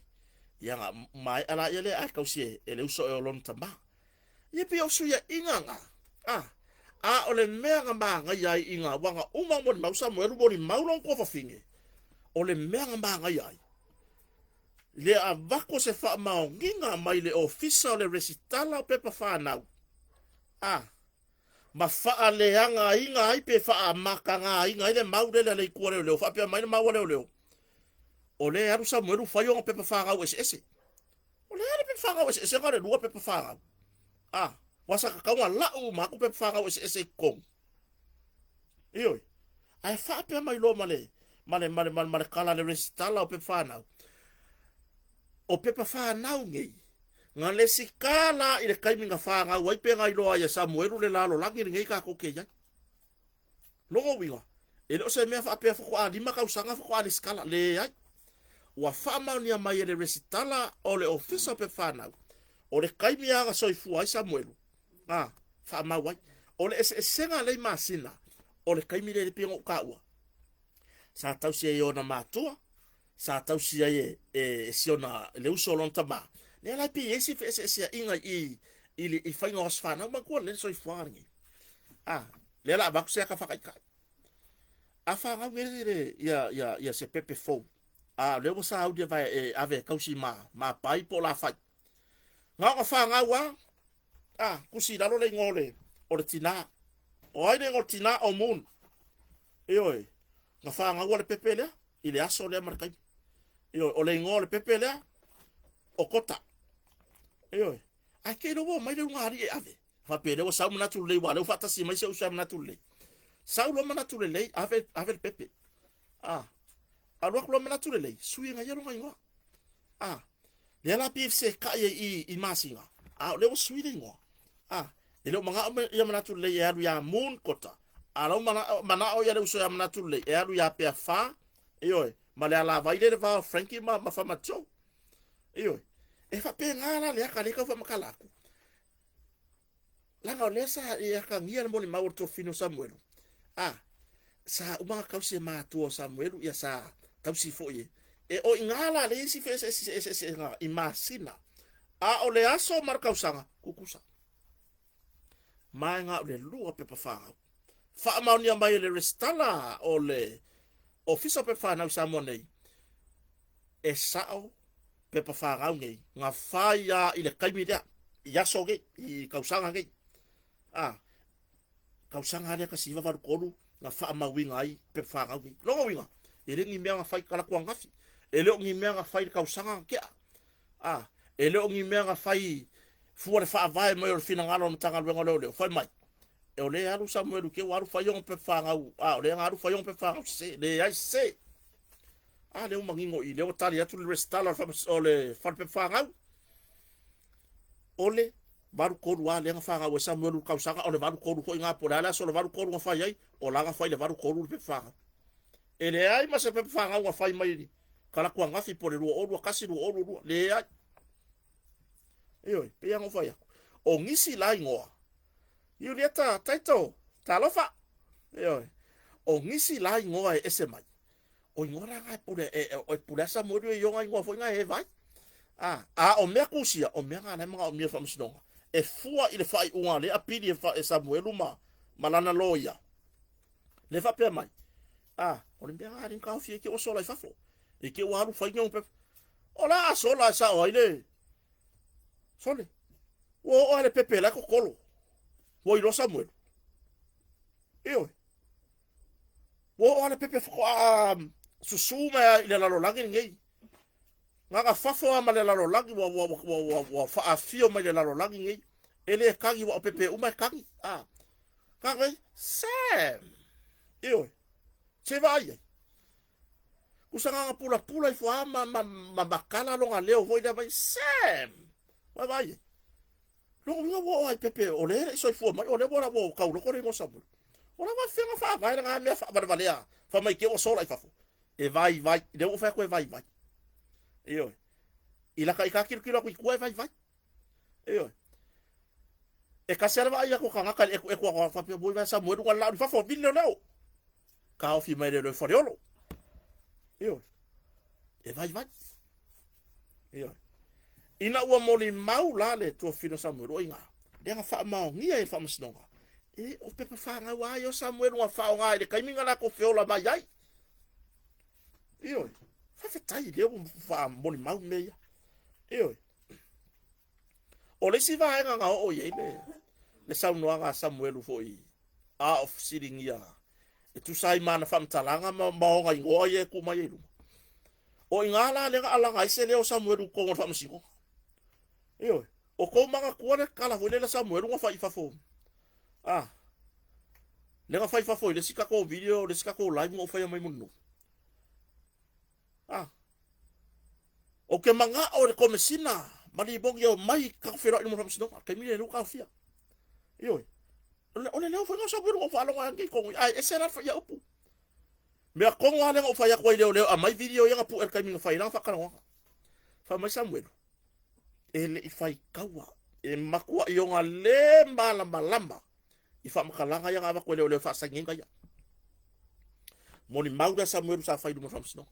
ia na maea laia lea ae tausi e, e le uso e o lona tama. Ia pei o fesuiaiga na, a, a o le mea na manaia ai ina ua na uma molimau Samuelu molimau lona tuafafine, o le mea na manaia ai, le avatu o se faamaoniga mai le Ofisa o le Resitala o Pepa Fanau, a, ma faaleagaina ai pe faamatagaina ai le mau lele a le itu a leoleo, faapea mai le mau a leoleo, o lea e alu Samuelu fai ona pepa fanau eseese. O le a le pepa fanau eseese na o le lua pepa fanau? A, ua sa tatau ona lau uma atu pepa fanau eseese i totonu. Ioe. Ae faapea mai loa ma le ma le ma le ma le, ma le tala a le resitala o pepa fanau. O pepa fanau nei, na lesita la i le taimi na fanau ai pe na iloa ai e Samuelu le lalolagi lenei tatou te i ai. Lona uiga, e le o se mea faapea faatoa 5 tausaga faatoa lesitala, leai. Ua faamaonia mai e le resitala o le Ofisa o Pepa Fanau, o le taimi lava na soifua ai Samuelu, a, faamau ai. O le eseesega lea i masina, o le taimi lea e pei ona ou taua, sa tausi ai e ona matua, sa tausi ai e, e, e siona, le uso o lona tama. Lea la e pei e i ai si feeseeseaiga i, i, i, i faiga o aso fanau, manatua lelei le soifuaga lenei. A, lea la avatu se ata faataitai. A fanau nei le, ia, ia, ia se pepe fou, a o lea ua sauni e vae e ave e tausi ma, ma pai po o lafai. Na ona fanau lava, a, tusi i lalo le igoa o le, o le tinā. O ai le igoa o le tinā? O Moon. Ioe, na fanauа le pepe lea i le aso lea ma le taimi. Ioe, o le igoa o le pepe lea, o Kota. Ioe, ae te iloa ua omai le ulugalii e ave. Faapea lea ua sau manatu lelei, aua o lea ua faatasi mai si ou uso ia manatu lelei. Sau loa manatu lelei, ave, ave le pepe. A, alu atu loa manatu lelei, sui e ia lona igoa. A, lea la pei e fesetai ai i, i masina, a o lea ua sui le igoa. A, e le o manao ia manatu lelei e alu ia Moon Kota, a la ua manao, manao ia le uso ia manatu lelei e alu ia Peafa, ioe, ma le alavai lea i le va o Frankie ma, ma Farmer Joe. Ioe, e faapena la le aka lea e tau faamatala atu. Leaga o lea sa e atagia le molimau o le tuafafine o Samuelu. A, sa uma ona tausi e matua o Samuelu, ia sa tausi foi e. E o i ngā la le isi feeseeseesega i masina. A o le aso ma le tausaga, tutusa. Ma e na o le lua pepa fanau. Faamaonia mai e le resitala o le Ofisa o Pepa Fanau i Samoa nei, e sao pepa fanau nei, na fai a i le taimi lea, i aso nei, i tausaga nei. A, tausaga lea 1983 na faamauina ai pepa fanau nei. Lona uiga, e le ni mea na fai talaatu ananafi, e le o ni mea na fai i le tausaga na tea. A, e le o ni mea na fai fua le faavae mai o le finagalo o le Matagaluega o Leoleo, fai mai, e o lea e alu Samuelu te ua alu fai ona pepa fanau, a o lea na alu fai ona pepa fanau sese, leai sese. A lea ua manino i lea ua tali atu le resitala o le falepepa fanau, o le 83 lava lea na fanau ai Samuelu i le tausaga, o le 83 foi na, po o le a le aso o le 83 na fai ai, o la na fai i le 83 le pepa fanau. E leai ma se pepa fanau na fai mai i talaatu ananafi po o le 2021, 2022, leai. Ioe, pei lava ona ou fai atu. O nisi la igoa, Iulieta Taito, talofa. Ioe. O nisi la igoa e ese mai, o igoa la na e pule, e, e, e pule a Samuelu e iona igoa foi na e vai. A, a o mea kusia, o mea na la e manaomia e le Faamasinoga, e fua i le faaiuga a lea apili e, fa, e Samuelu ma, ma lana loia. Le faapea mai, a, o le mea na le taofia i te ua sola i fafo. I te ua alu fai ni ona pepa. O la a sola e sao ai le, Sole, ua oo lava le pepe la e totolo. Ua iloa Samuelu. Ioe. Ua oo lava le pepe faatoa susu mai i le lalolagi lenei. Gaga fafo lava ma le lalolagi ua, ua, ua, ua, ua faafio mai le lalolagi nei. E le tagi ua o pepe uma e tagi. Ah. Gaga Sam. Ioe. Se vaai ai. Kusa gaga pulapula ifo lava ma, ma, ma makala lona leo foi lea mai Sam. Ua vaai ai. Lona uiga ua oo lava i pepe o lea e le i soifua mai, o lea ua ua tauloko le igoa o Samuelu. O la ua fega faavae lena mea faavalevalea fai mai te i ua sola i fafo. E vaivai, lea ua ou fai atu e vaivai. Ioe. I lata ita tilotilo atu i tua e vaivai. Ioe. E tasi lava le vaai atu a tagata i le ekueku atu faapea, oi vae Samuelu na lalao i fafo, vili leoleo. Taofi mai leoleo i Faleolo. Ioe. E vaivai. Ioe. Ina ua molimau la le tuafafine o Samuelu, o iga, lea na faamaonia e le faamasinoga, e o pepa fanau a ia o Samuelu na faaaoga i le taimi na latou feola mai ai. Ioe. Faafetai lea ua faamolimau mea ia. Ioe. O le isi vaega na oo i ai le, le saunoaga a Samuelu foi a o fesiligia e tusa ai ma ana faamatalaga ma, ma ona igoa ia e tuu mai ai i luga. O i ina la lea na alaga ai se leo o Samuelu i totonu o le faamasinoga. Ioe, o tou manatua le tala foi lele a Samuelu na fai i fafo. Ah, lea na fai i fafo i le isi tatou video, le isi tatou live na ou faia mai Mulinuu. Ah, ou te manao i le komesina ma lipoti e omai tatou feiloai i luma o le faamasinoga, taimi lenei ua taofia. Ioe, o le leo foi lena o Samuelu na ou faalogo ai i totonu i, ae ese la le faia upu. Mea tonu lava lea na ou fai atu ai i leoleo, aumai video ia na pue i le taimi na fai ai lana faatalanoaga. Fai mai Samuelu, e le i faitaua, e matuai ona le malamalama i faamatalaga ia na avatu e leoleo e faasaini ai ia. Molimau lea Samuelu sa fai i luma o le faamasinoga.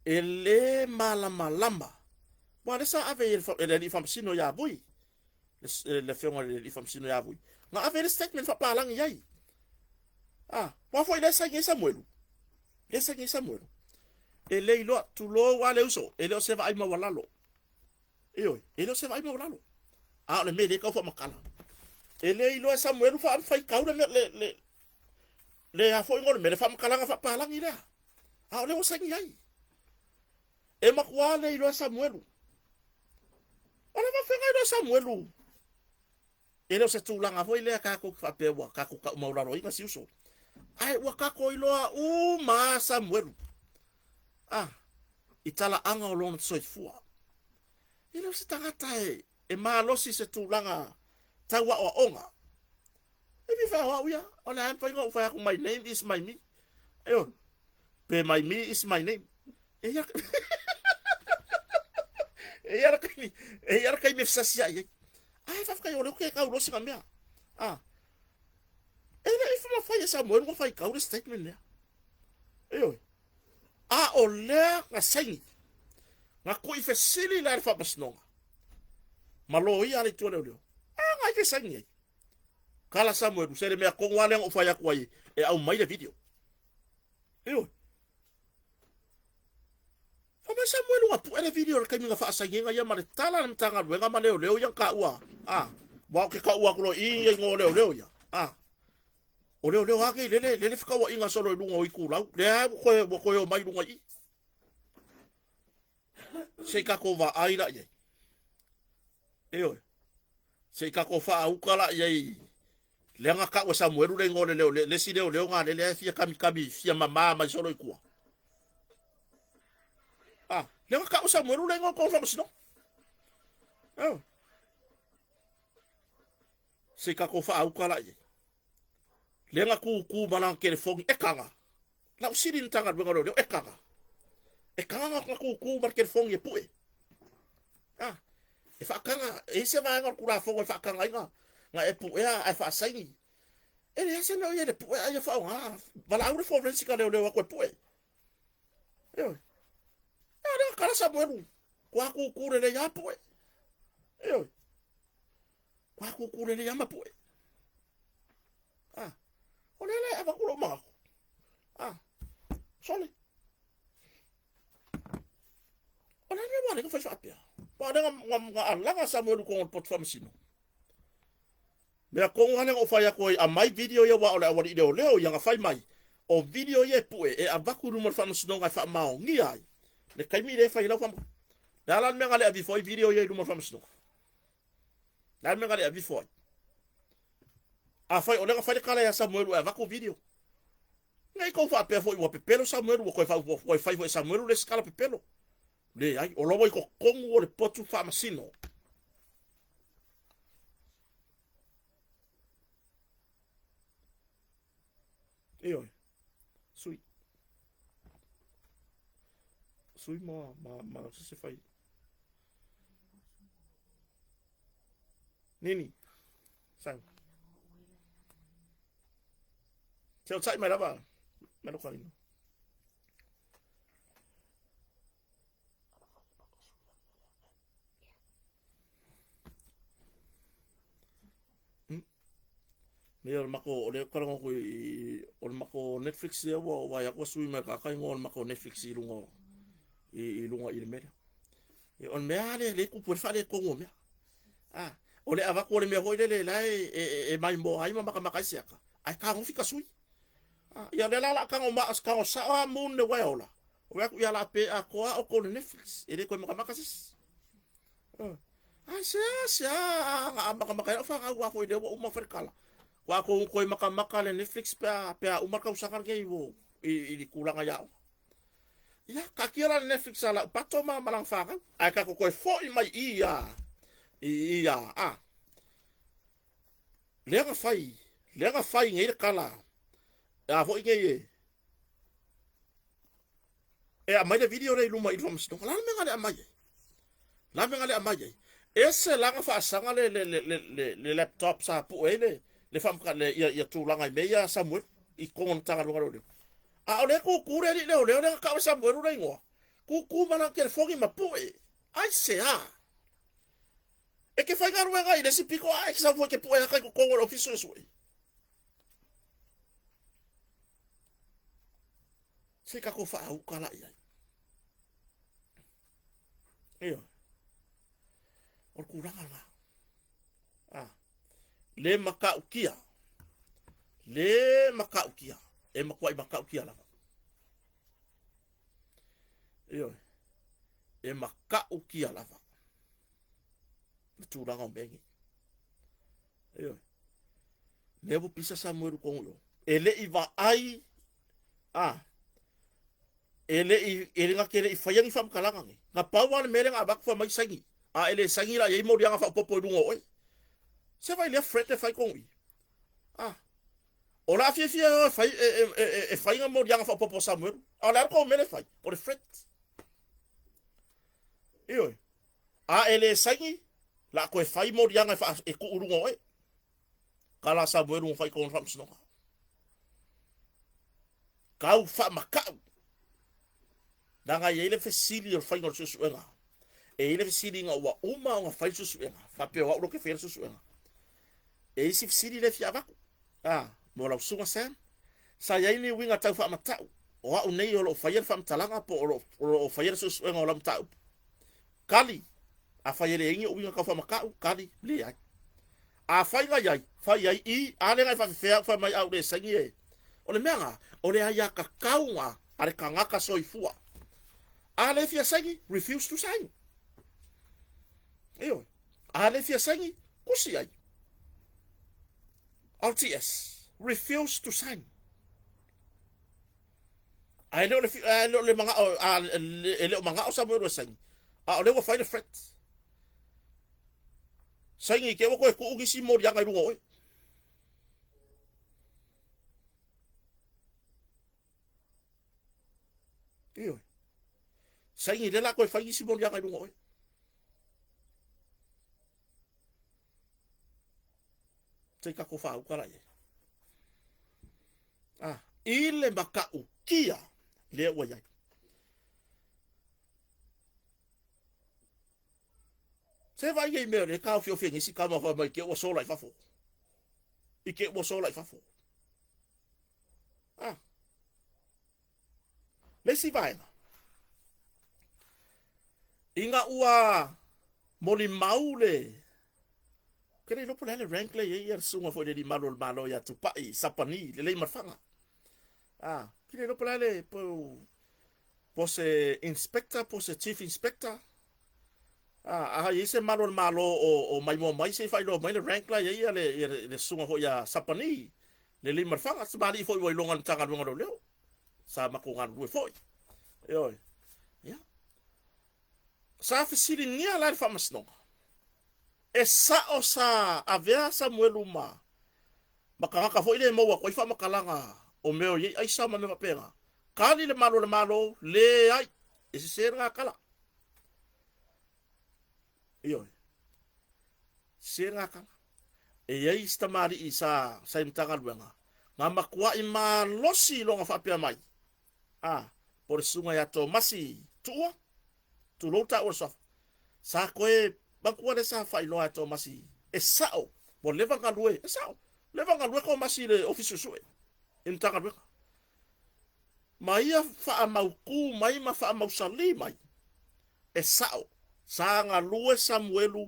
E le malamalama, aua lea sa ave e le alii faamasino ia Vui, le afioga i le alii faamasino ia Vui, na ave ai le statement faapalagi ai. Ah, aua foi lea saini ai Samuelu. Lea saini ai Samuelu. E le iloa, tulou lava le uso, e le o se vaai maualalo. Ioe, e le o se vaai maualalo. A o le mea lea e tau faamatala. E le iloa e Samuelu faafaitau le mea, le, le, le a foi le mea, le faamatalaga faapalagi lea. A o lea ua saini ai. E matua le iloa e Samuelu. O le faafeagai loa e Samuelu. E le o se tulaga foi lea tatou te faapea ua tatou tau maualaloina si uso. Ae ua tatou iloa uma a Samuelu. Ah, i talaaga o lona soifua. E le o se tagata e, e malosi i se tulaga tau aoaoga. E fia o au ia, o le a mafai ona ou fai atu my name is my me. Ioe, pe my me is my name. E ia e ia le taimi, e ia le taimi e fesasiai ai. Ae faafetai o lea ou te kaulosi na mea. Ah. E le i mafai e Samuelu ona faitau le statement lea. Ioe. A o lea na saini, na tui fesili la i le faamasinoga ma loia a le itu a leoleo. A na ai ke saini ai. Kala Samuelu, se le mea tonu lava lea na ou fai atu ai e aumai le video. Ioe. Fai mai Samuelu na pue le video i le taimi na faasainiga ia ma le tala a le Matagaluega ma leoleo ia na taua. A, aua ou te taua atu loa i i ia igoa o leoleo ia. A, o leoleo lava nei lele, lele fetauaiga solo i luga o itulau, lea ua toe, ua toe omai i luga i i. Se i tatou vaai la i ai. Ioe. Se i tatou faauka la i ai lea na tau e Samuelu le igoa o le leo, le, le isi leoleo na lele e fia kamikami, fia mama mai solo i tua. Ah, lea na tau e Samuelu le igoa o le faamasinoga. Ioe. Se i tatou faauka la i ai. Lea na tutu ma lana telefoni, e taga. Lau sili le Matagaluega o Leoleo, e taga. E taga na tutu ma le telefoni e pue. Ah, e faataga, e i se vaega o le Tulafono e faataga ai na, na e puea ae faasaini. E leai se mea o i ai le pue a ia faaaoga. Valaau le forensic a leoleo atu e pue. Ioe. A lea kala Samuelu. Kua kūkū lelei a pue. Ioe. Kua kūkū lelei a ma pue. Ah. O lea la e avatu lou manatu. Ah. Sole. O le a le mea ua ala ai ona fai faapea? Aua o lea na alaga Samuelu i totonu o le poto faamasino. Mea tonu lava lea na ou fai atu ai, aumai video ia aua o le aualii leoleo ia na fai mai, o video ia e pue e avatu i luma o le faamasinoga e faamaonia ai le taimi lea e fai ai lau faamasinoga. Le a la le mea na le avifo ai video ia i luma o le faamasinoga? Le a le mea na le avifo ai? Afai o lea na fai le tala ia Samuelu e avatu video. Ne i tou faapea foi ua pepelo Samuelu, ua toe fai foi e Samuelu le isi tala pepelo. Leai, o la ua i totonu o le potu faamasino. Ioe. Sui. Sui ma, ma, ma se se fai. Nini. Sang. Se o tsai mai lava. Mai lo kalino. Nei o le mako, o le kalaga ko i, o le mako Netflix ia ua wai aku sui mai ka kai ngo le mako Netflix i lunga i, i lunga i le mea. E, o le mea le le kupu e whale kongo mea. Ah, o le avaku o le mea hoi le le la e, e, e, e mai mo ai ma maka maka isi aka. Ai ka ngofi ka sui. Ah, ia le la la kango ma kango sa o mun le wai ola. O aku ia la pe a koa o ko le Netflix. E le koe maka maka sis. Ai se a se a nga makamaka e whangau a foi le ua uma wharekala. Kua ko koe makamaka le Netflix pe a, pe a uma kausaga nei wo i, i li kulanga iao. Ia, ka kia la le Netflix a lau pato ma malang whangau. Ai ka ko koe foi mai i a, i, i a, a. Lea nga whai, lea nga whai ngei le kala. A foi ngei e, E aumai le video lea i luma i le faamasinoga. La le mea na le aumai ai? La mea na le aumai ai? Ese la na faasaga le, le, le, le, le, le laptop sa pue ai le, le, faamaka, le ia, ia tulaga i mea ia Samuel i totonu o le Matagaluega Leoleo. A o lea kūkū le alii leoleo lea na tau e Samuelu le igoa. Kūkū ma lana telefoni ma pue. Aisea? E te faigaluega i le isi pito a e te sau foi e te pue aka i totonu o le ofisa suesue. Se i tatou faauka la i ai. Ioe. O le tulaga lena. Ah. Le matautia. Le matautia. E matuai matautia lava. Ioe. E matautia lava. Le tulaga o mea nei. Ioe. Lea ua pisa Samuelu tonu i o. E le i vaai a e le i e le na te le i faia ni faamatalaga nei. Na pau lava le mea lea na avatu fai mai saini. A e le saini la i ai moliaga faaopoopo i luga o oe. Se vaai lea threat e fai tonu i. A o le a fiafia e o e fai e, e, e, e, e fai ngā moliaga faaopoopo a Samuelu. A o le a le kou mea lea e fai? O le threat. Ioe. A e le saini, la a toe fai moliaga e, faa, e tuu i luga o oe. Ka la Samuelu na fai tonu faamasinoga. Kau faamakau. Leaga e i ai le fesili o le faiga o le suesuega. E i ai le fesili ina ua uma ona fai le suesuega, faapea o au lea ou te faia le suesuega. E i ai si fesili lea e fia avatu. Ah, mo lau susuga Sam, sa i ai ni uiga tau faamatau o au nei o lo o faia le faamatalaga po o lo, o lo o faia le suesuega o lau mataupu? Kali, Afai e leai ni uiga tau faamatau, kali, leai. Afai na i ai, fai i ai i, a lea na e faafefea au fai mai a ou le saini e. O le mea na, o le aiatatau na a le tagata soifua. A le fia saini, refuse to sign. Ioe. A le fia saini, kusi ai. RTS, refuse to sign. A e le o le, a e le o le manao, a e le o manao Samuelu e saini. A o lea ua fai le threat. Saini i te ua koe tuu nisi moliaga i luga o oe. Ioe. Saini lea la koe fai nisi moliaga i luga o oe. Se i tatou faauka la i ai. Ah, i le matautia lea ua i ai. Se vaai nei mea o lea taofiofi e nisi tama fai mai ke ua sola i fafo. I ke ua sola i fafo. Ah. Le isi vaega, ina ua molimau le Ke le iloa po o le a le rank lea e i ai ia le susuga foi i le alii malu o le Malo ia Tupai Sapani le Leimalfaga. Ah, ke le iloa po o le a le po po se inspector po se chief inspector. Ah, a i ai se malu o le Malo o, o maimoa mai se i faailoa mai le rank la e i ai ia le, ia le, le susuga foi ia Sapani le Leimalfaga. Se malii foi ua iloga i le Matagaluega o Leoleo. Sa matou galulue foi. Ioe. Ia. Sa fesiligia la e le Faamasinoga, e sao sa avea Samuelu ma ma tagata foi lea e maua atu ai faamatalaga O mea o i ai aisa ma mea faapena. Kali le malu o le Malo, leai, e sese lena tala. Ioe. Sese lena tala. E i ai isi tamalii sa, sa i Matagaluega, na matuai malosi i lona faapea mai, a, po o le susuga ia Tomasi Tuua, tulou taua le suafa, sa toe manatua lea sa faailoa e Tomasi, e sao, ua leva ona galue, e sao, leva ona galue Tomasi i le Ofisa Suesue i le Matagaluega. Ma ia faamautu mai ma faamausali mai, e sao, sa galue Samuelu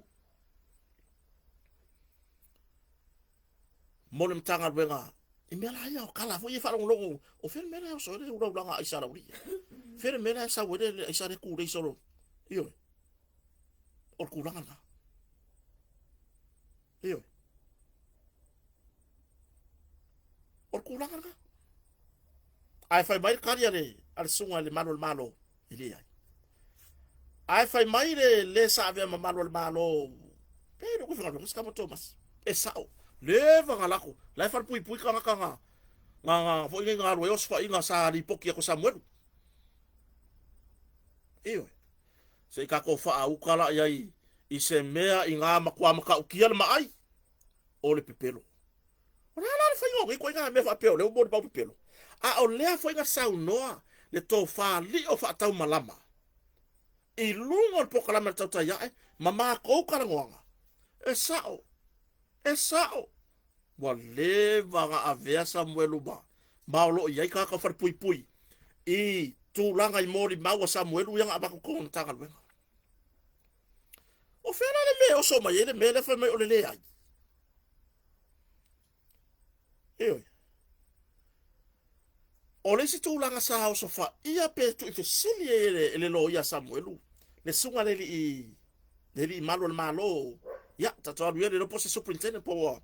mo le Matagaluega i mea la ia, o tala foi ia faalogologo, o fea le mea la e oso ai le ulaulaga a aisa a Laulii? Fea le mea la e sau ai le aisa lea tulei solo? Ioe, o le tulaga lena. Ioe, o le tulaga lena. Ae fai mai le tali a le, a le susuga i le malu o le Malo, e leai. Ae fai mai le le sa avea ma malu o le Malo, pe le o faigaluega se tama Tomasi. E sao, leva na lako, la e falepuipui tagata na, na, na foi nei na alu ai osofaiga sa lipoti atu e Samuelu. Ioe. Se i tatou faauta la i ai i se mea i gā matua matautia le maai, o le pepelo. O le a la le faiga o nei ituaiga mea faapea o lea ua molimau pepelo? A o lea foi na saunoa le tofa lio faataumalama i luga o le polokalame a le Tautai Ae ma matou talanoaga, e sao, e sao, ua leva ona avea Samuelu ma, ma o lo o i ai tagata o falepuipui i tulaga i molimau a Samuelu ia na avatu i totonu o le Matagaluega. O fea la le mea e oso mai ai le mea lea fai mai o le leai? Ioe. O le isi tulaga sa osofaia pe tuuifesili ai e le, e le loia a Samuelu, le susuga le alii, le alii malu o le Malo, ia, tatou alu ia le iloa po o se superintendent po o,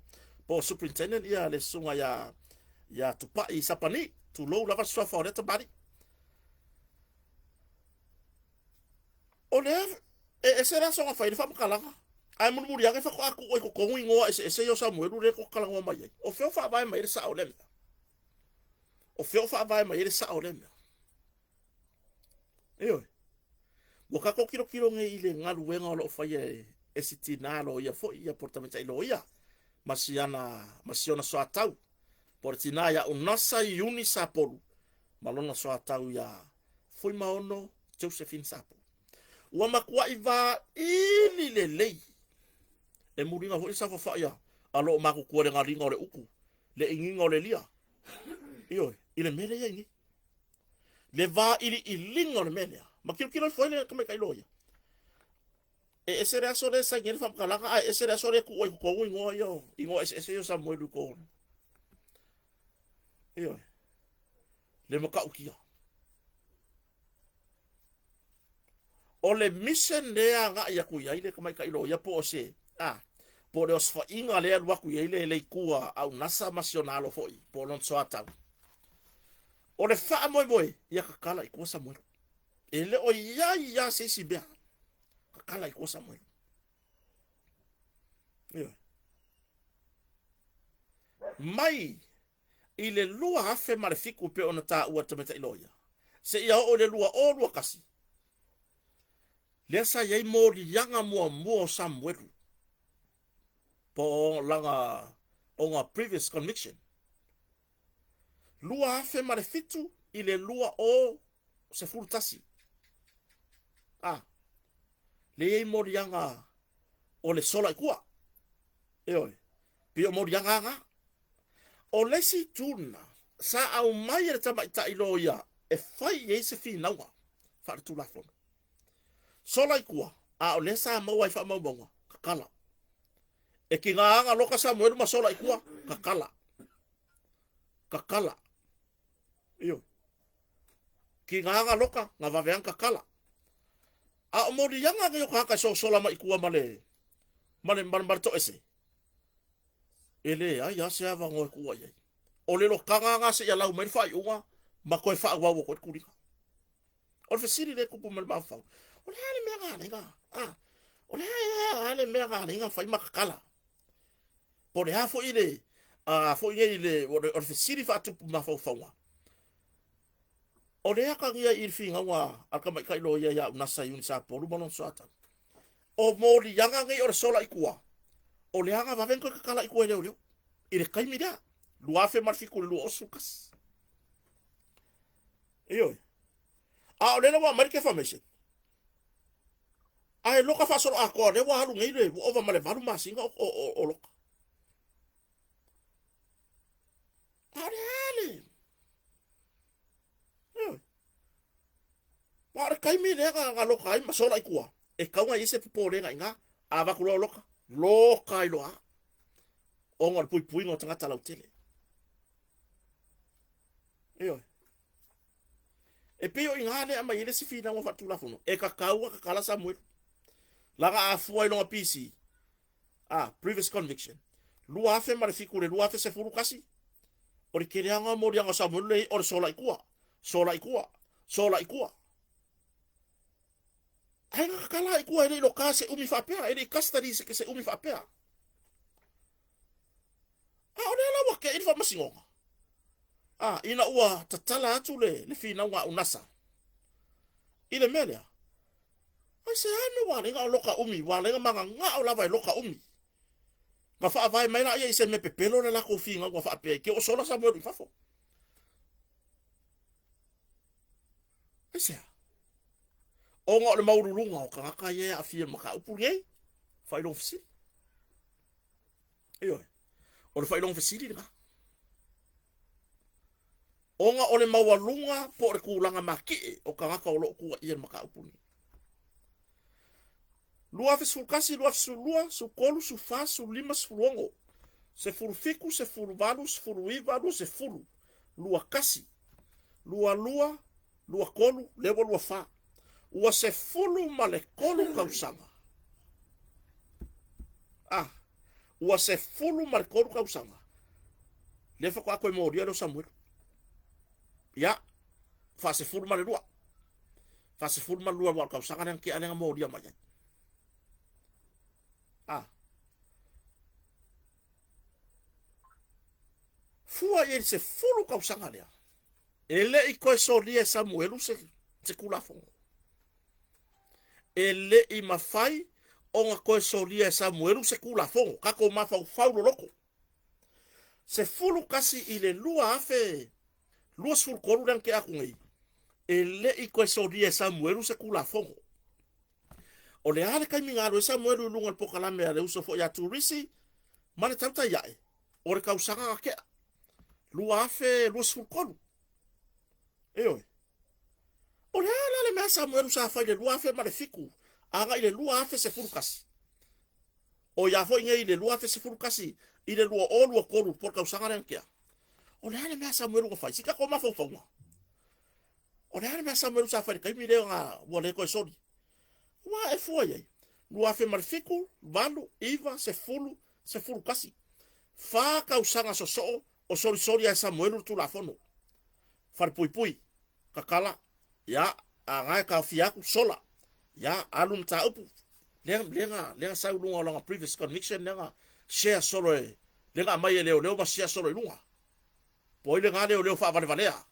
po o superintendent ia le susuga ia, ia Tupai Sapani, tulou lava le suafa o lea tamalii. O lea e ese le aso na fai ai le faamatalaga, ae mulimuli ane faatoa tuu ai i totonu igoa eseese ia o Samuelu lea tou te talanoa mai ai. O fea o faavae mai ai le sao o lea mea? O fea o faavae mai ai le sao o lea mea? Ioe. Ua tatou tilotilo nei i le galuega o lo o faia e, e si tinā loia foi, ia po o le tamaitai loia, ma siana, ma siona soatau, po o le tinā ia Unasa Iuni Sapolu, ma lona soatau ia Fuimaono Josephine Sapo. Ua matuai vaili lelei. E muliga foi le saofafai a, a loo matutua le galiga o le utu, le igiga o le lia. Ioe, i le mea lea i ai nei. Le vailiiliga o le mea lea. Ma tilotilo ifo ai le tamaitai loia. E ese le aso lea e saini ai le faamatalaga, ae ese le aso lea e tuu ai i totonu igoa ia o, igoa eseese ia o Samuelu i totonu. Ioe. Le matautia. O le mission lea agai atu i ai le tamaitai loia po o se, a, po o le osofaiga lea e alu atu i ai le, le itu a Aunasa ma si ona alo foi, po o lona soatau. O le faamoemoe, ia tatala i tua Samuelu. E le o i ai lava se isi mea. Tatala i tua Samuelu. Ioe. Mai i le 2007 e pei ona taua e le tamaitai loia, seia oo i le 2021, lea sa i ai moliaga muamua o Samuelu, po o lana ona previous conviction. 2007 i le 2011. A, lea i ai moliaga o le sola i tua. Ioe, pei o moliaga na. O le isi itu lena, sa aumai e le tamaitai loia e fai i ai se finauga faaletulafono. Sola i tua, a o lea sa maua ai faamaumauga, tatala. E tiga aga loka Samuelu ma sola i tua, tatala. Tatala. Ioe. Tiga aga loka, na vave aga tatala. A o moliaga nei o tagata e sosola mai i tua ma le, ma le, ma le, ma le toese, E leai lava se avanoa e tuuai ai. O le lotaga lena seia lau mai le faaiuga ma toe faaauau atu ai le tuliga. O le fesili lea e tupu mai le mafaufau, o le a le mea na ala ai na, a, o le a le mea na ala ai na fai ma tatala? Po o le a foi le, A foi nei le, o le, o le fesili faatupu mafaufauga. O le akagia i le finauga a le tamaitai loia ia Unasa Iuni Sapolu ma lona soatau. O moliaga nei o le sola i tua, o le aga vave ona toe tatala i tua e leoleo. I le taimi lea, 2007 i le 2011. Ioe. A o lea ua aumai le defamation. Ae loka faasoloatoa lea ua alu nei le ua ova ma le 8 masina o, o, o, o loka. A o le a le... Ioe. Ma o le taimi lea na, na loka ai ma sola i tua, e tau na i ai se popolega i ina, a avatu loa loka, loka ai loa ona o le puipuiga o tagata lautele. Ioe. E pei o i ina lea aumai ai le isi finauga faaletulafono, e tatau ona tatala Samuelu. Leaga a fua i lona PC, a, previous conviction, 2007 i le 2011, o le keleaga o moliaga o Samuelu lea o le sola i tua, sola i tua, sola i tua. Ae na tatala i tua e le i loka se umi faapea, e le i custody se, se umi faapea. A o lea la ua tea i le faamasinoga. A, ina ua tatala atu le, le finauga a Unasa i le mea lea, ai se a mea ua ala ai ona loka umi, ua ala ai ona magagao lava e loka umi. Na faavae mai laia i se mea pepelo le latou finauga faapea i te o sola Samuelu i fafo. Aisea? Ona o le maualuluga o tagata ia e aafia i le mataupu lenei, faailoga fesili. Ioe. O le faailoga fesili lena. Ona o le maualuga po o le tulaga matie o tagata o lo o tuuaia i le mataupu lenei. 2011, 2012, 13, 14, 15, 16, 17, 18, 19, 20, 21, 22, 23, lea ua 24. Ua 13 tausaga. Ah, ua 13 tausaga. Lea faatoa toe molia lea o Samuelu. Ia, faasefulu ma le lua. Faasefulu ma le lua aua o le tausaga lea na tea lea na molia mai ai. Ah. Fua i ai le 10 tausaga lea. E le i toe solia e Samuelu se, se Tulafono. E le i mafai ona toe solia e Samuelu se Tulafono, tatou mafaufau loloto. 11 i le 2023 lea na tea atu nei, e le i toe solia e Samuelu se Tulafono. O le a le taimi na alu ai Samuelu i luga o le polokalame a le uso foi a Turisi ma le tautai ae, o le tausaga na tea, 2023. Ioe. O le a la le mea Samuelu sa fai i le 2007 agai i le 2011? O ia foi nei i le 2011 i le 2023 po o le tausaga lea na tea. O le a le mea Samuelu na fai? Si tatou mafaufauga. O le a le mea Samuelu sa fai i le taimi lea na ua le toe soli? Ua e fua i ai. 2007, 8, 9, 10, 11. Fa tausaga sosoo o solisoli a e Samuelu le Tulafono. Falepuipui, tatala, ia, a na e taofia atu, sola, ia, alu mataupu. Lea, lea na, lea na sau i luga o lana previous conviction, lea na share solo e, lea na aumai e leoleo ma share solo i luga. Po ai lena leoleo faavalevalea.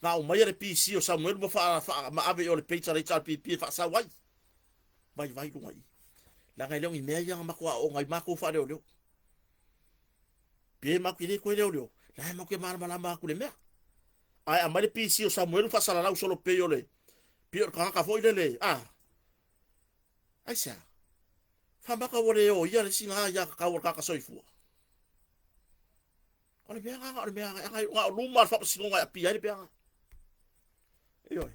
Na aumaia le PC o Samuelu ma faa, faa, ma ave i o le page a le HRPP e faasau ai. Vaivai luga i. Leaga e le o ni mea ia na matou aooga ai matou faaleoleo. Pe matou te le toe leoleo, la e matou te malamalama atu i le mea. Ae aumai le PC o Samuelu faasalalau solo pei o le, pei o le tagata foi lele, a. Aisea? Faamaka ua le oia le isi na ia tatau o le tagata soifua. O le mea na, o le mea na, na o luma o le faamasinoga e apia ai le mea na. Ioe.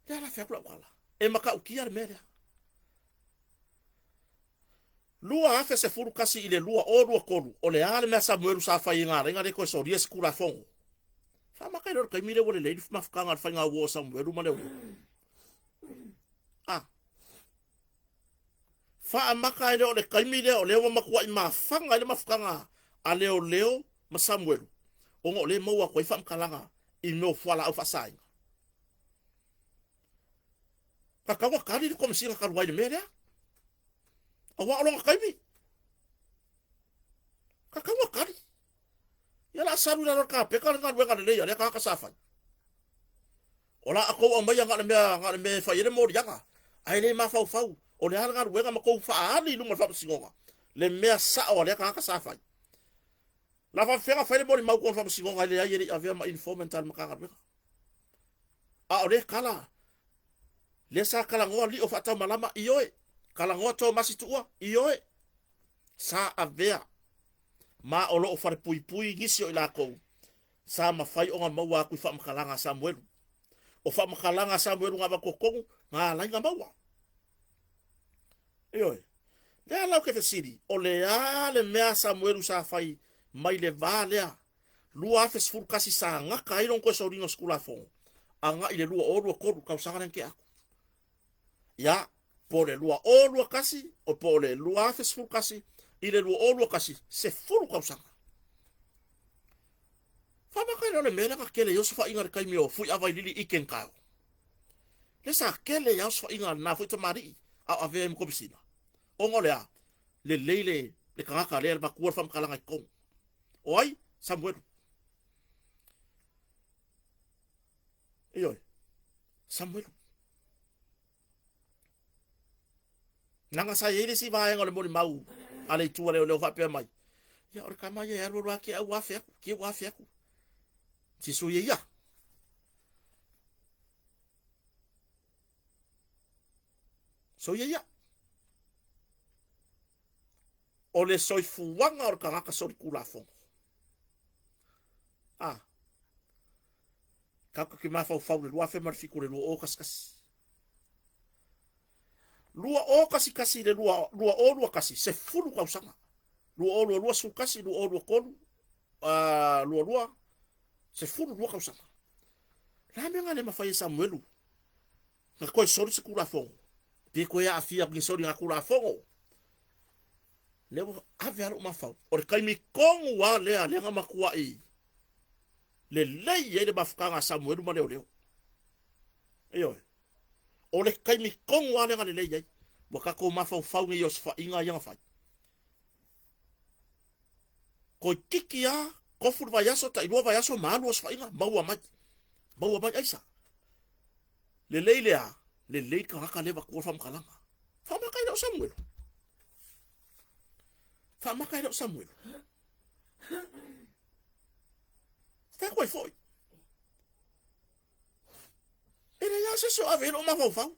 Lea la fai atu lau tala. E matautia le mea lea. 2011 i le 2023, o le a le mea Samuelu sa fai i ngā laina le toe solia se Tulafono? Faamaka i le taimi lea ua lelei le mafutaga a le faiga uo o Samuelu ma Leoleo. A. Faamaka ai lea o le taimi lea o lea ua matuai mafaga ai le mafutaga a Leoleo ma Samuelu, ona o lea e maua atu ai faamatalaga i mea o fualaau faasaina. Tatau ona tali le Komesina talu ai i le mea lea. Aua o lona taimi. salu i lalo o le kapeta le galuega lelei a lea tagata sa fai. O la a tou aumaia na o le mea, na o le mea e fai ai le moliaga, ae le mafaufau o le a le galuega ma tou faaali i luma o le faamasinoga le mea sao a lea tagata sa fai. La faafefea ona fai le molimau i totonu o le faamasinoga e leai e le i avea ma informant a le Matagaluega. A o lea tala, lea sa talanoa Lio faataumalama, ioe, talanoa Tomasi Tuua, ioe, sa avea ma o lo o falepuipui nisi o i latou sa mafai ona maua atu i faamatalaga a Samuelu. O faamatalaga a Samuelu na avatu totonu, na ala ai ona maua. Ioe. Lea la ou te fesili, o le a le mea a Samuelu sa fai mai le va lea 2011 sa gata ai lona toe soliga o se Tulafono agai le 2023 tausaga lea na tea atu? Ia, po o le 2021, o po o le 2011 i le 2021, 10 tausaga. Faamata ai lea o le mea lea na tele ai osofaiga i le taimi o Fuiavailili Ike Nkau. Lea sa tele ai osofaiga a lena foi tamalii a o avea ai ma Komesina. Ona o le a? Lelei le, le tagata lea e avatua le faamatalaga i totonu. O ai? Samuelu. Ioe. Samuelu. Leaga sa i ai le isi vaega o le molimau a le itu a leoleo faapea mai, ia o le tama ia e alu alu lava te au afe atu, te afe atu. Si sui ia. Soia ia. O le soifuaga o le tagata solitulafono. Ah. Tatou te mafaufau i le 2007 i le 2011. 2011 i le 2021, 10 tausaga. 2022, 11, 2023, 22, 12 tausaga. Le a mea na le mafai e Samuelu na toe soli se Tulafono? Pe toe aafia atu i soliga Tulafono? Lea ua ave lava lou mafaufau. O le taimi tonu lava lea lea na matuai lelei ai le mafutaga a Samuelu ma leoleo. Ioe. O le taimi tonu lava lea na lelei ai. Ua tatou mafaufau nei i osofaiga ia na fai. Toeitiiti lava tofu le vaiaso, tailua vaiaso ma alu osofaiga, maua mai. Maua mai aisa. Lelei le a? Lelei le tagata lea e avatua le faamatalaga. Faamata e le o Samuelu. Faamata e le o Samuelu. Fai atu ai foi. E leai lava se isi o ave i ai lou mafaufau.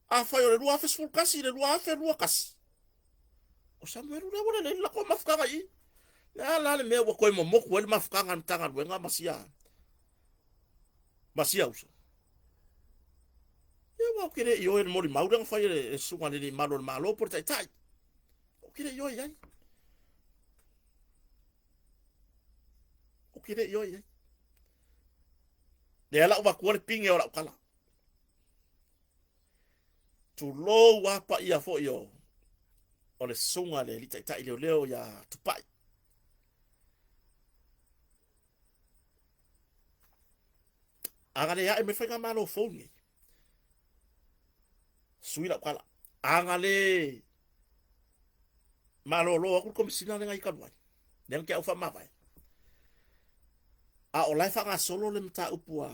Afai o le 2011 i le 2021, o Samuelu lea ua lelei le latou mafutaga i i. Le a la le mea ua toe momotu ai le mafutaga a le Matagaluega ma sia ma sia uso? Ia aua ou te le ioe i le molimau lea na fai e le susuga i le alii malu o le Malo po o le Taitai. Ou te le ioe i ai. Ou te le ioe i ai. Lea la ua avatua le pine o lau tala. Tulou a paia foi o o le susuga le alii taitai leoleo ia Tupai. A na le ae mai faigamalo fou nei, sui lau tala. A na le malolo atu le Komesina lea na i talu ai, lea na te au faamavae. A o la e faagasolo le mataupu a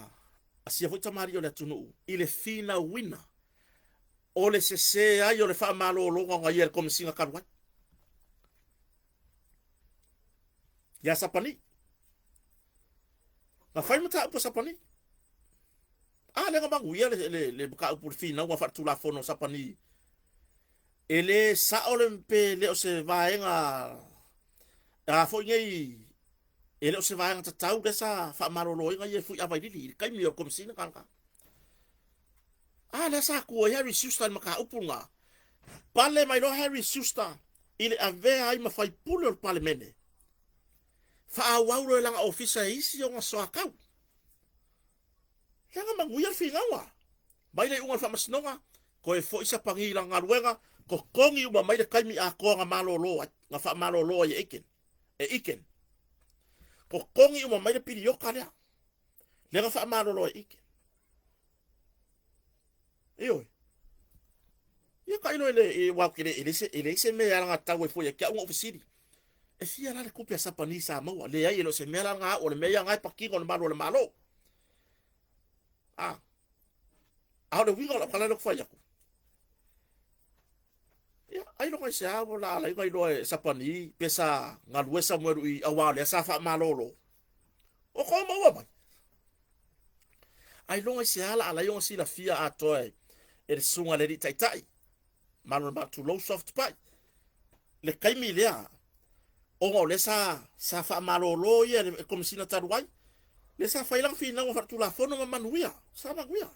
a sia foi tamalii o le atunuu i le finauina o le sese ai o le faamalologa o ia e le Komesina talu ai. Ia Sapani. Na fai mataupu a Sapani. A lea na manuia le, le, le mataupu le finauga faaletulafono o Sapani. E le sao le pe le o se vaega a foi nei e le o se vaega tatau lea sa faamaloloina ia e Fuiavailili i le taimi o le Komesina Kanaka. A lea sa tu ai Harry Schuster i le mataupu lena. Pale mai loa Harry Schuster i le avea ai ma faipule o le Palemene. Faaauau loa i lana ofisa e isi ona soatau. Leaga manuia le finauga. Mai le iuga o le faamasinoga, toe foi Sapani i lana galuega, totogi uma mai le taimi atoa na malolo ai, na faamalolo ai e Aiken. E Aiken. Totogi uma mai le piliota lea. Lea na faamalolo ai e Aiken. Ioe. Ia tailo e le, aua ou te le, e leai se, e leai se mea e alagatatau ai fua ia te au na ou fesili. E fia la le tupe a Sapani sa maua? Leai, e le o se mea la lena au, o le mea ia lena e patino i le malu o le Malo. A, a o le uiga o lau tala lea ou te fai atu, ia, ailoga i se a ua la ala ai ona iloa e Sapani pe sa galue Samuelu i aua o lea sa faamalolo. O kou maua mai. Ailoga i se a la ala ai ona silafia atoa e le susuga i le alii taitai malo le tulou soft pai le taimi lea ona o lea sa sa faamalolo ia le Komesina talu ai lea sa fai lana finauga faaletulafono ma manuia sa manuia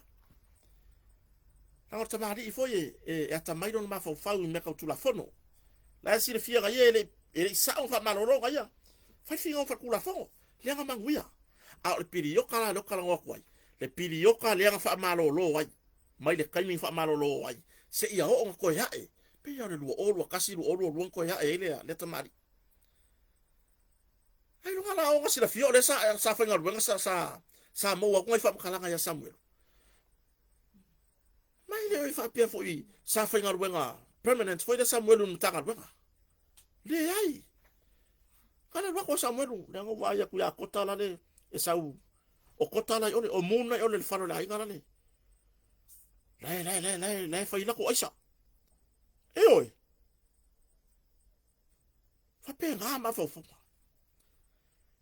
leaga o le tamalii foi e, e, e atamai lona mafaufau i mea tau tulafono la e silafia na ia e le e le i sao faamalolo na ia fai finauga faaletulafono lea na manuia a o le pilioka la lea ou te talanoa atu ai le pilioka lea na faamalolo ai mai le taimi na faamalolo ai seia oo na toe ae, pei lava o le 2021, 2022 na toe ae ai lea, lea tamalii. Ailoga la ona silafia o lea sa, sa faigaluega sa, sa, sa maua atu nai faamatalaga ia Samuelu. Ma e le o i faapea foi sa faigaluega permanent foi lea Samuelu i le Matagaluega. Leai. Ka le alu atu a Samuelu, leaga ua vaai atu ia Kota lale e sau o Kota la i ole, o Moon la i ole le fale o le aiga lale. Lae, lae, lae, lae, lae fai lako aisa. E oe. Faapena mafaufauga.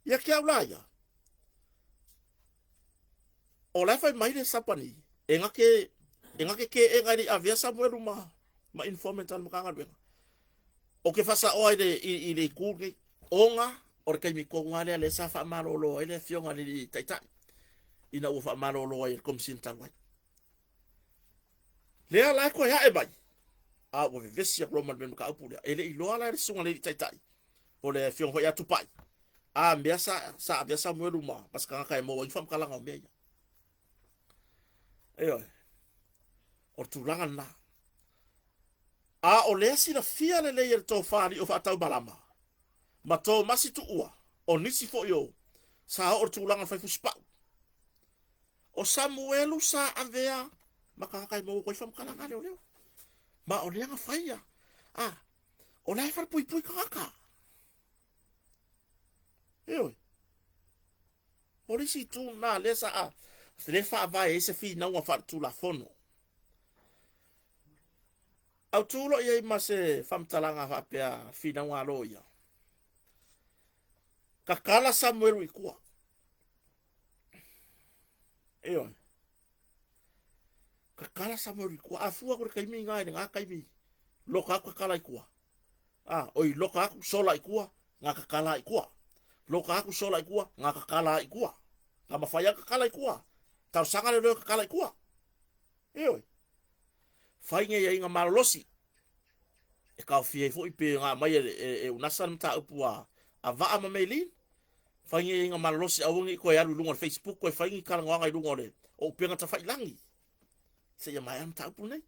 Ia te au la ia, o la e fai mai le Sapani, e na te, e na te keena e le i avea Samuelu ma, ma informant a le Matagaluega. Ou te faasaoa i le, i, i le itu lenei, ona o le taimi tonu lava lea lea sa faamalolo ai le afioga i le Taitai, ina ua faamalolo ai e le Komesina talu ai. Lea la e toe ae mai, a ua vevesi atu loa ma le mataupu lea. E le i iloa la e le susuga i le Taitai, po o le afioga foi ia Tupai, a mea sa, sa avea Samuelu ma, ma se tagata e maua ai ni faamatalaga o mea ia. Ioe, o le tulaga lena. A o lea silafia lelei e le tofa alii o Faataumalama ma Tomasi Tuua, o nisi foi o sa oo i le tulaga o le fai fusipau. O Samuelu sa avea ma tagata e maua atu ai faamatalaga a leoleo. Ma o lea na faia. A, o la e falepuipui tagata. Ioe. O le isi itu lena lea sa lea faavae ai se finauga faaletulafono. Autu loa i ai ma se faamatalaga faapea finauga a loia. Tatala Samuelu i tua. Ioe. Tatala Samuelu i tua. A fua atu le taimi lena i lena taimi, loka atu tatala i tua. A, oi loka atu sola i tua, na tatala i tua. Loka atu sola i tua, na tatala i tua. Na mafai lava tatala i tua. Talosaga leoleo tatala i tua. Ioe. Fai nei aiga malolosi e taofia ai foi pe na aumai e, e, e UNASA le mataupu a, a Vaa ma Maylene. Fai nei aiga malolosi aua ne i toe alu i luga o le Facebook toe fai ni talanoaga i luga o le o upega tafailagi seia maea le mataupu lenei.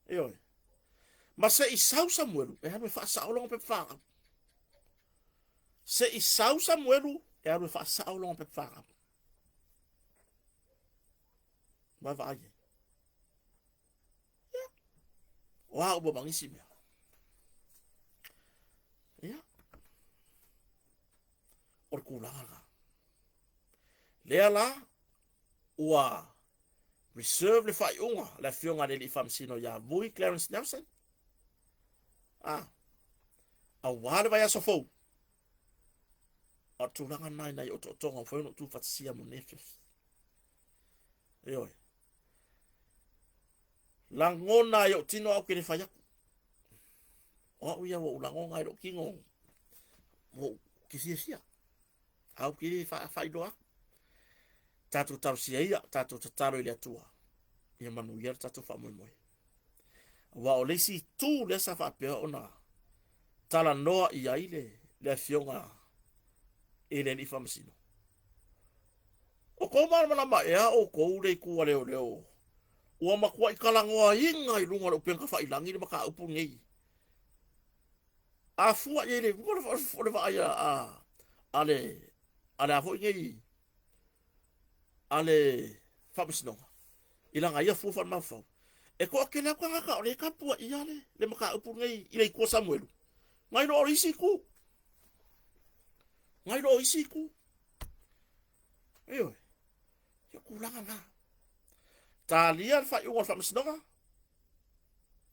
Ioe. Ma se i sau Samuelu e alu e faasao lona pepa fanau. Se i sau Samuelu e alu e faasao lona pepa fanau. Vaavaai ai. Ia. O a uma ma nisi mea. Ia. O le tulaga lena. Lea la, ua reserve le faaiuga le afioga a le alii faamasino ia Vui Clarence Nelson. Ah, aua le vaiaso fou. O le tulaga lena i nai otootoga ua fai ona ou tuufaatasia mo lenei afiafi. Ioe. Lagona ai ou tino au ke le fai atu. O au ia ua ou lagona ai lou tino ua ou ke fiafia. Au ke le faailoa atu. Tatou talosia ia, tatou tatalo i le Atua. Ia manuia le tatou faamoemoe. Aua o le isi itu lea sa faapea ona talanoa i ai le, le afioga i le alii faamasino. O kou malamalama ea oukou le itu a leoleo ua matuai talanoaina i luga o le upega tafailagi le mataupu lenei? A fua i ai le o le vaai a, a le a le a foi nei a le faamasinoga i lana ia fua faalemafaufau. E toatele atu tagata o lea e tapuaia le, le mataupu lenei i le itu o Samuelu, nai lo o isi itu. Ngai lo o isi itu. Ioe. Ia tulaga na. Talia le faaiuga o le faamasinoga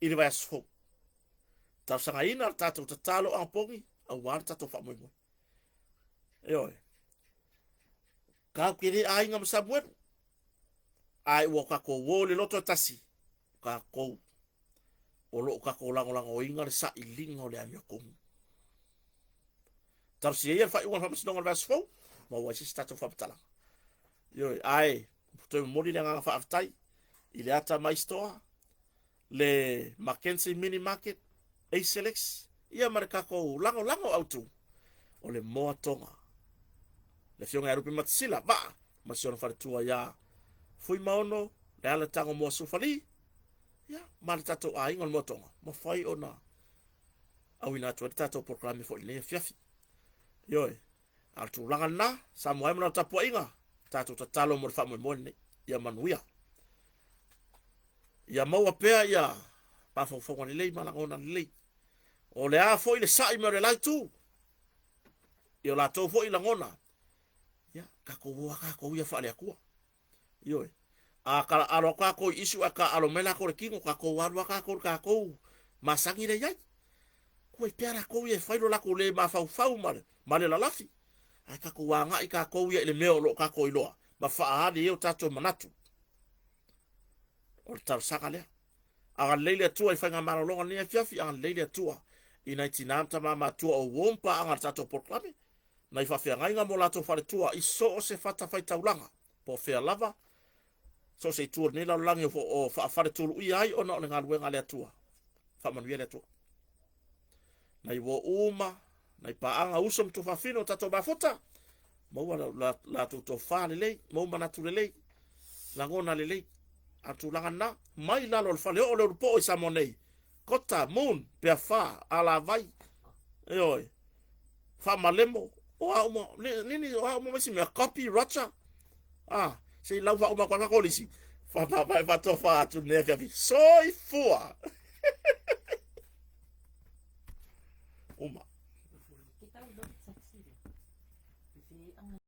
i le vaiaso fou. Talosagaina le tatou tatalo anapogi aua le tatou faamoemoe. Ioe. Tatou te le aiga ma Samuelu, ae ua tatou o i le loto e tasi, tatou o lo o tatou lagolagoina le sailiga o le amiotonu. Talosia ia le faaiuga o le faamasinoga o le vaiaso fou, maua ai se isi tatou faamatalaga. Ioe, ae toe momoli le agaga faafetai i le ata mai store, le Mackenzie Mini Market, Acelex, ia ma le tatou lagolago autu o le Moa Toga. Le afioga ia Lupe Matasila, Vaa, ma si ona faletua ia Fuimaono, Leala Tago Moa Sufali, ia, ma le tatou aiga o le Moa Toga, mafai ona auina atu ai le tatou polokalame foi i lenei afiafi. Ioe, a o le tulaga lena, Samoa e ma lau tapuaiga, tatou tatalo mo le faamoemoe lenei, ia manuia. Ia maua pea ia mafaufauga lelei ma lagona lelei. O le a foi le sa'i mai o le la itu, i o latou foi lagona, ia, tatou o lava tatou ia faale-Atua. Ioe. A alo atu tatou i issue ae taaalo mai latou i le tino, tatou alu lava tatou i le tatou masani lea e i ai. Tua i pea latou ia e fai lo latou le mafaufau ma le, ma le lalafi. Ae tatou agai tatou ia i le mea o lo o tatou iloa ma faaali ai o tatou manatu. O le talosaga lea. Agalelei le Atua i faigamalologa i lenei afiafi, agalelei le Atua i nai tina ma tama matutua o uo ma paaga i le tatou polokalame, nai faafeagaiga ma o latou faletua i so o se fatafaitaulaga, po o fea lava, so o se itu o lenei lalolagi o faafaletuluia ai ona o le galuega a le Atua. Faamanuia le Atua. Nai uo uma, nai paaga uso ma tuafafine o tatou mafuta, maua latou tofa lelei, maua manatu lelei, lagona lelei. A o le tulaga lena, mai lalo o le faleoo o le ulupoo i Samoa nei, Kota, Moon, Peafa, Alavai, ioe, Faamalemo, o a uma, nini, o a uma ma isi mea, Copy, Roger, ah, se i lau faauma atu ai tatou lisi, faapaapae faatofa atu lenei afiafi. Soifua! Uma.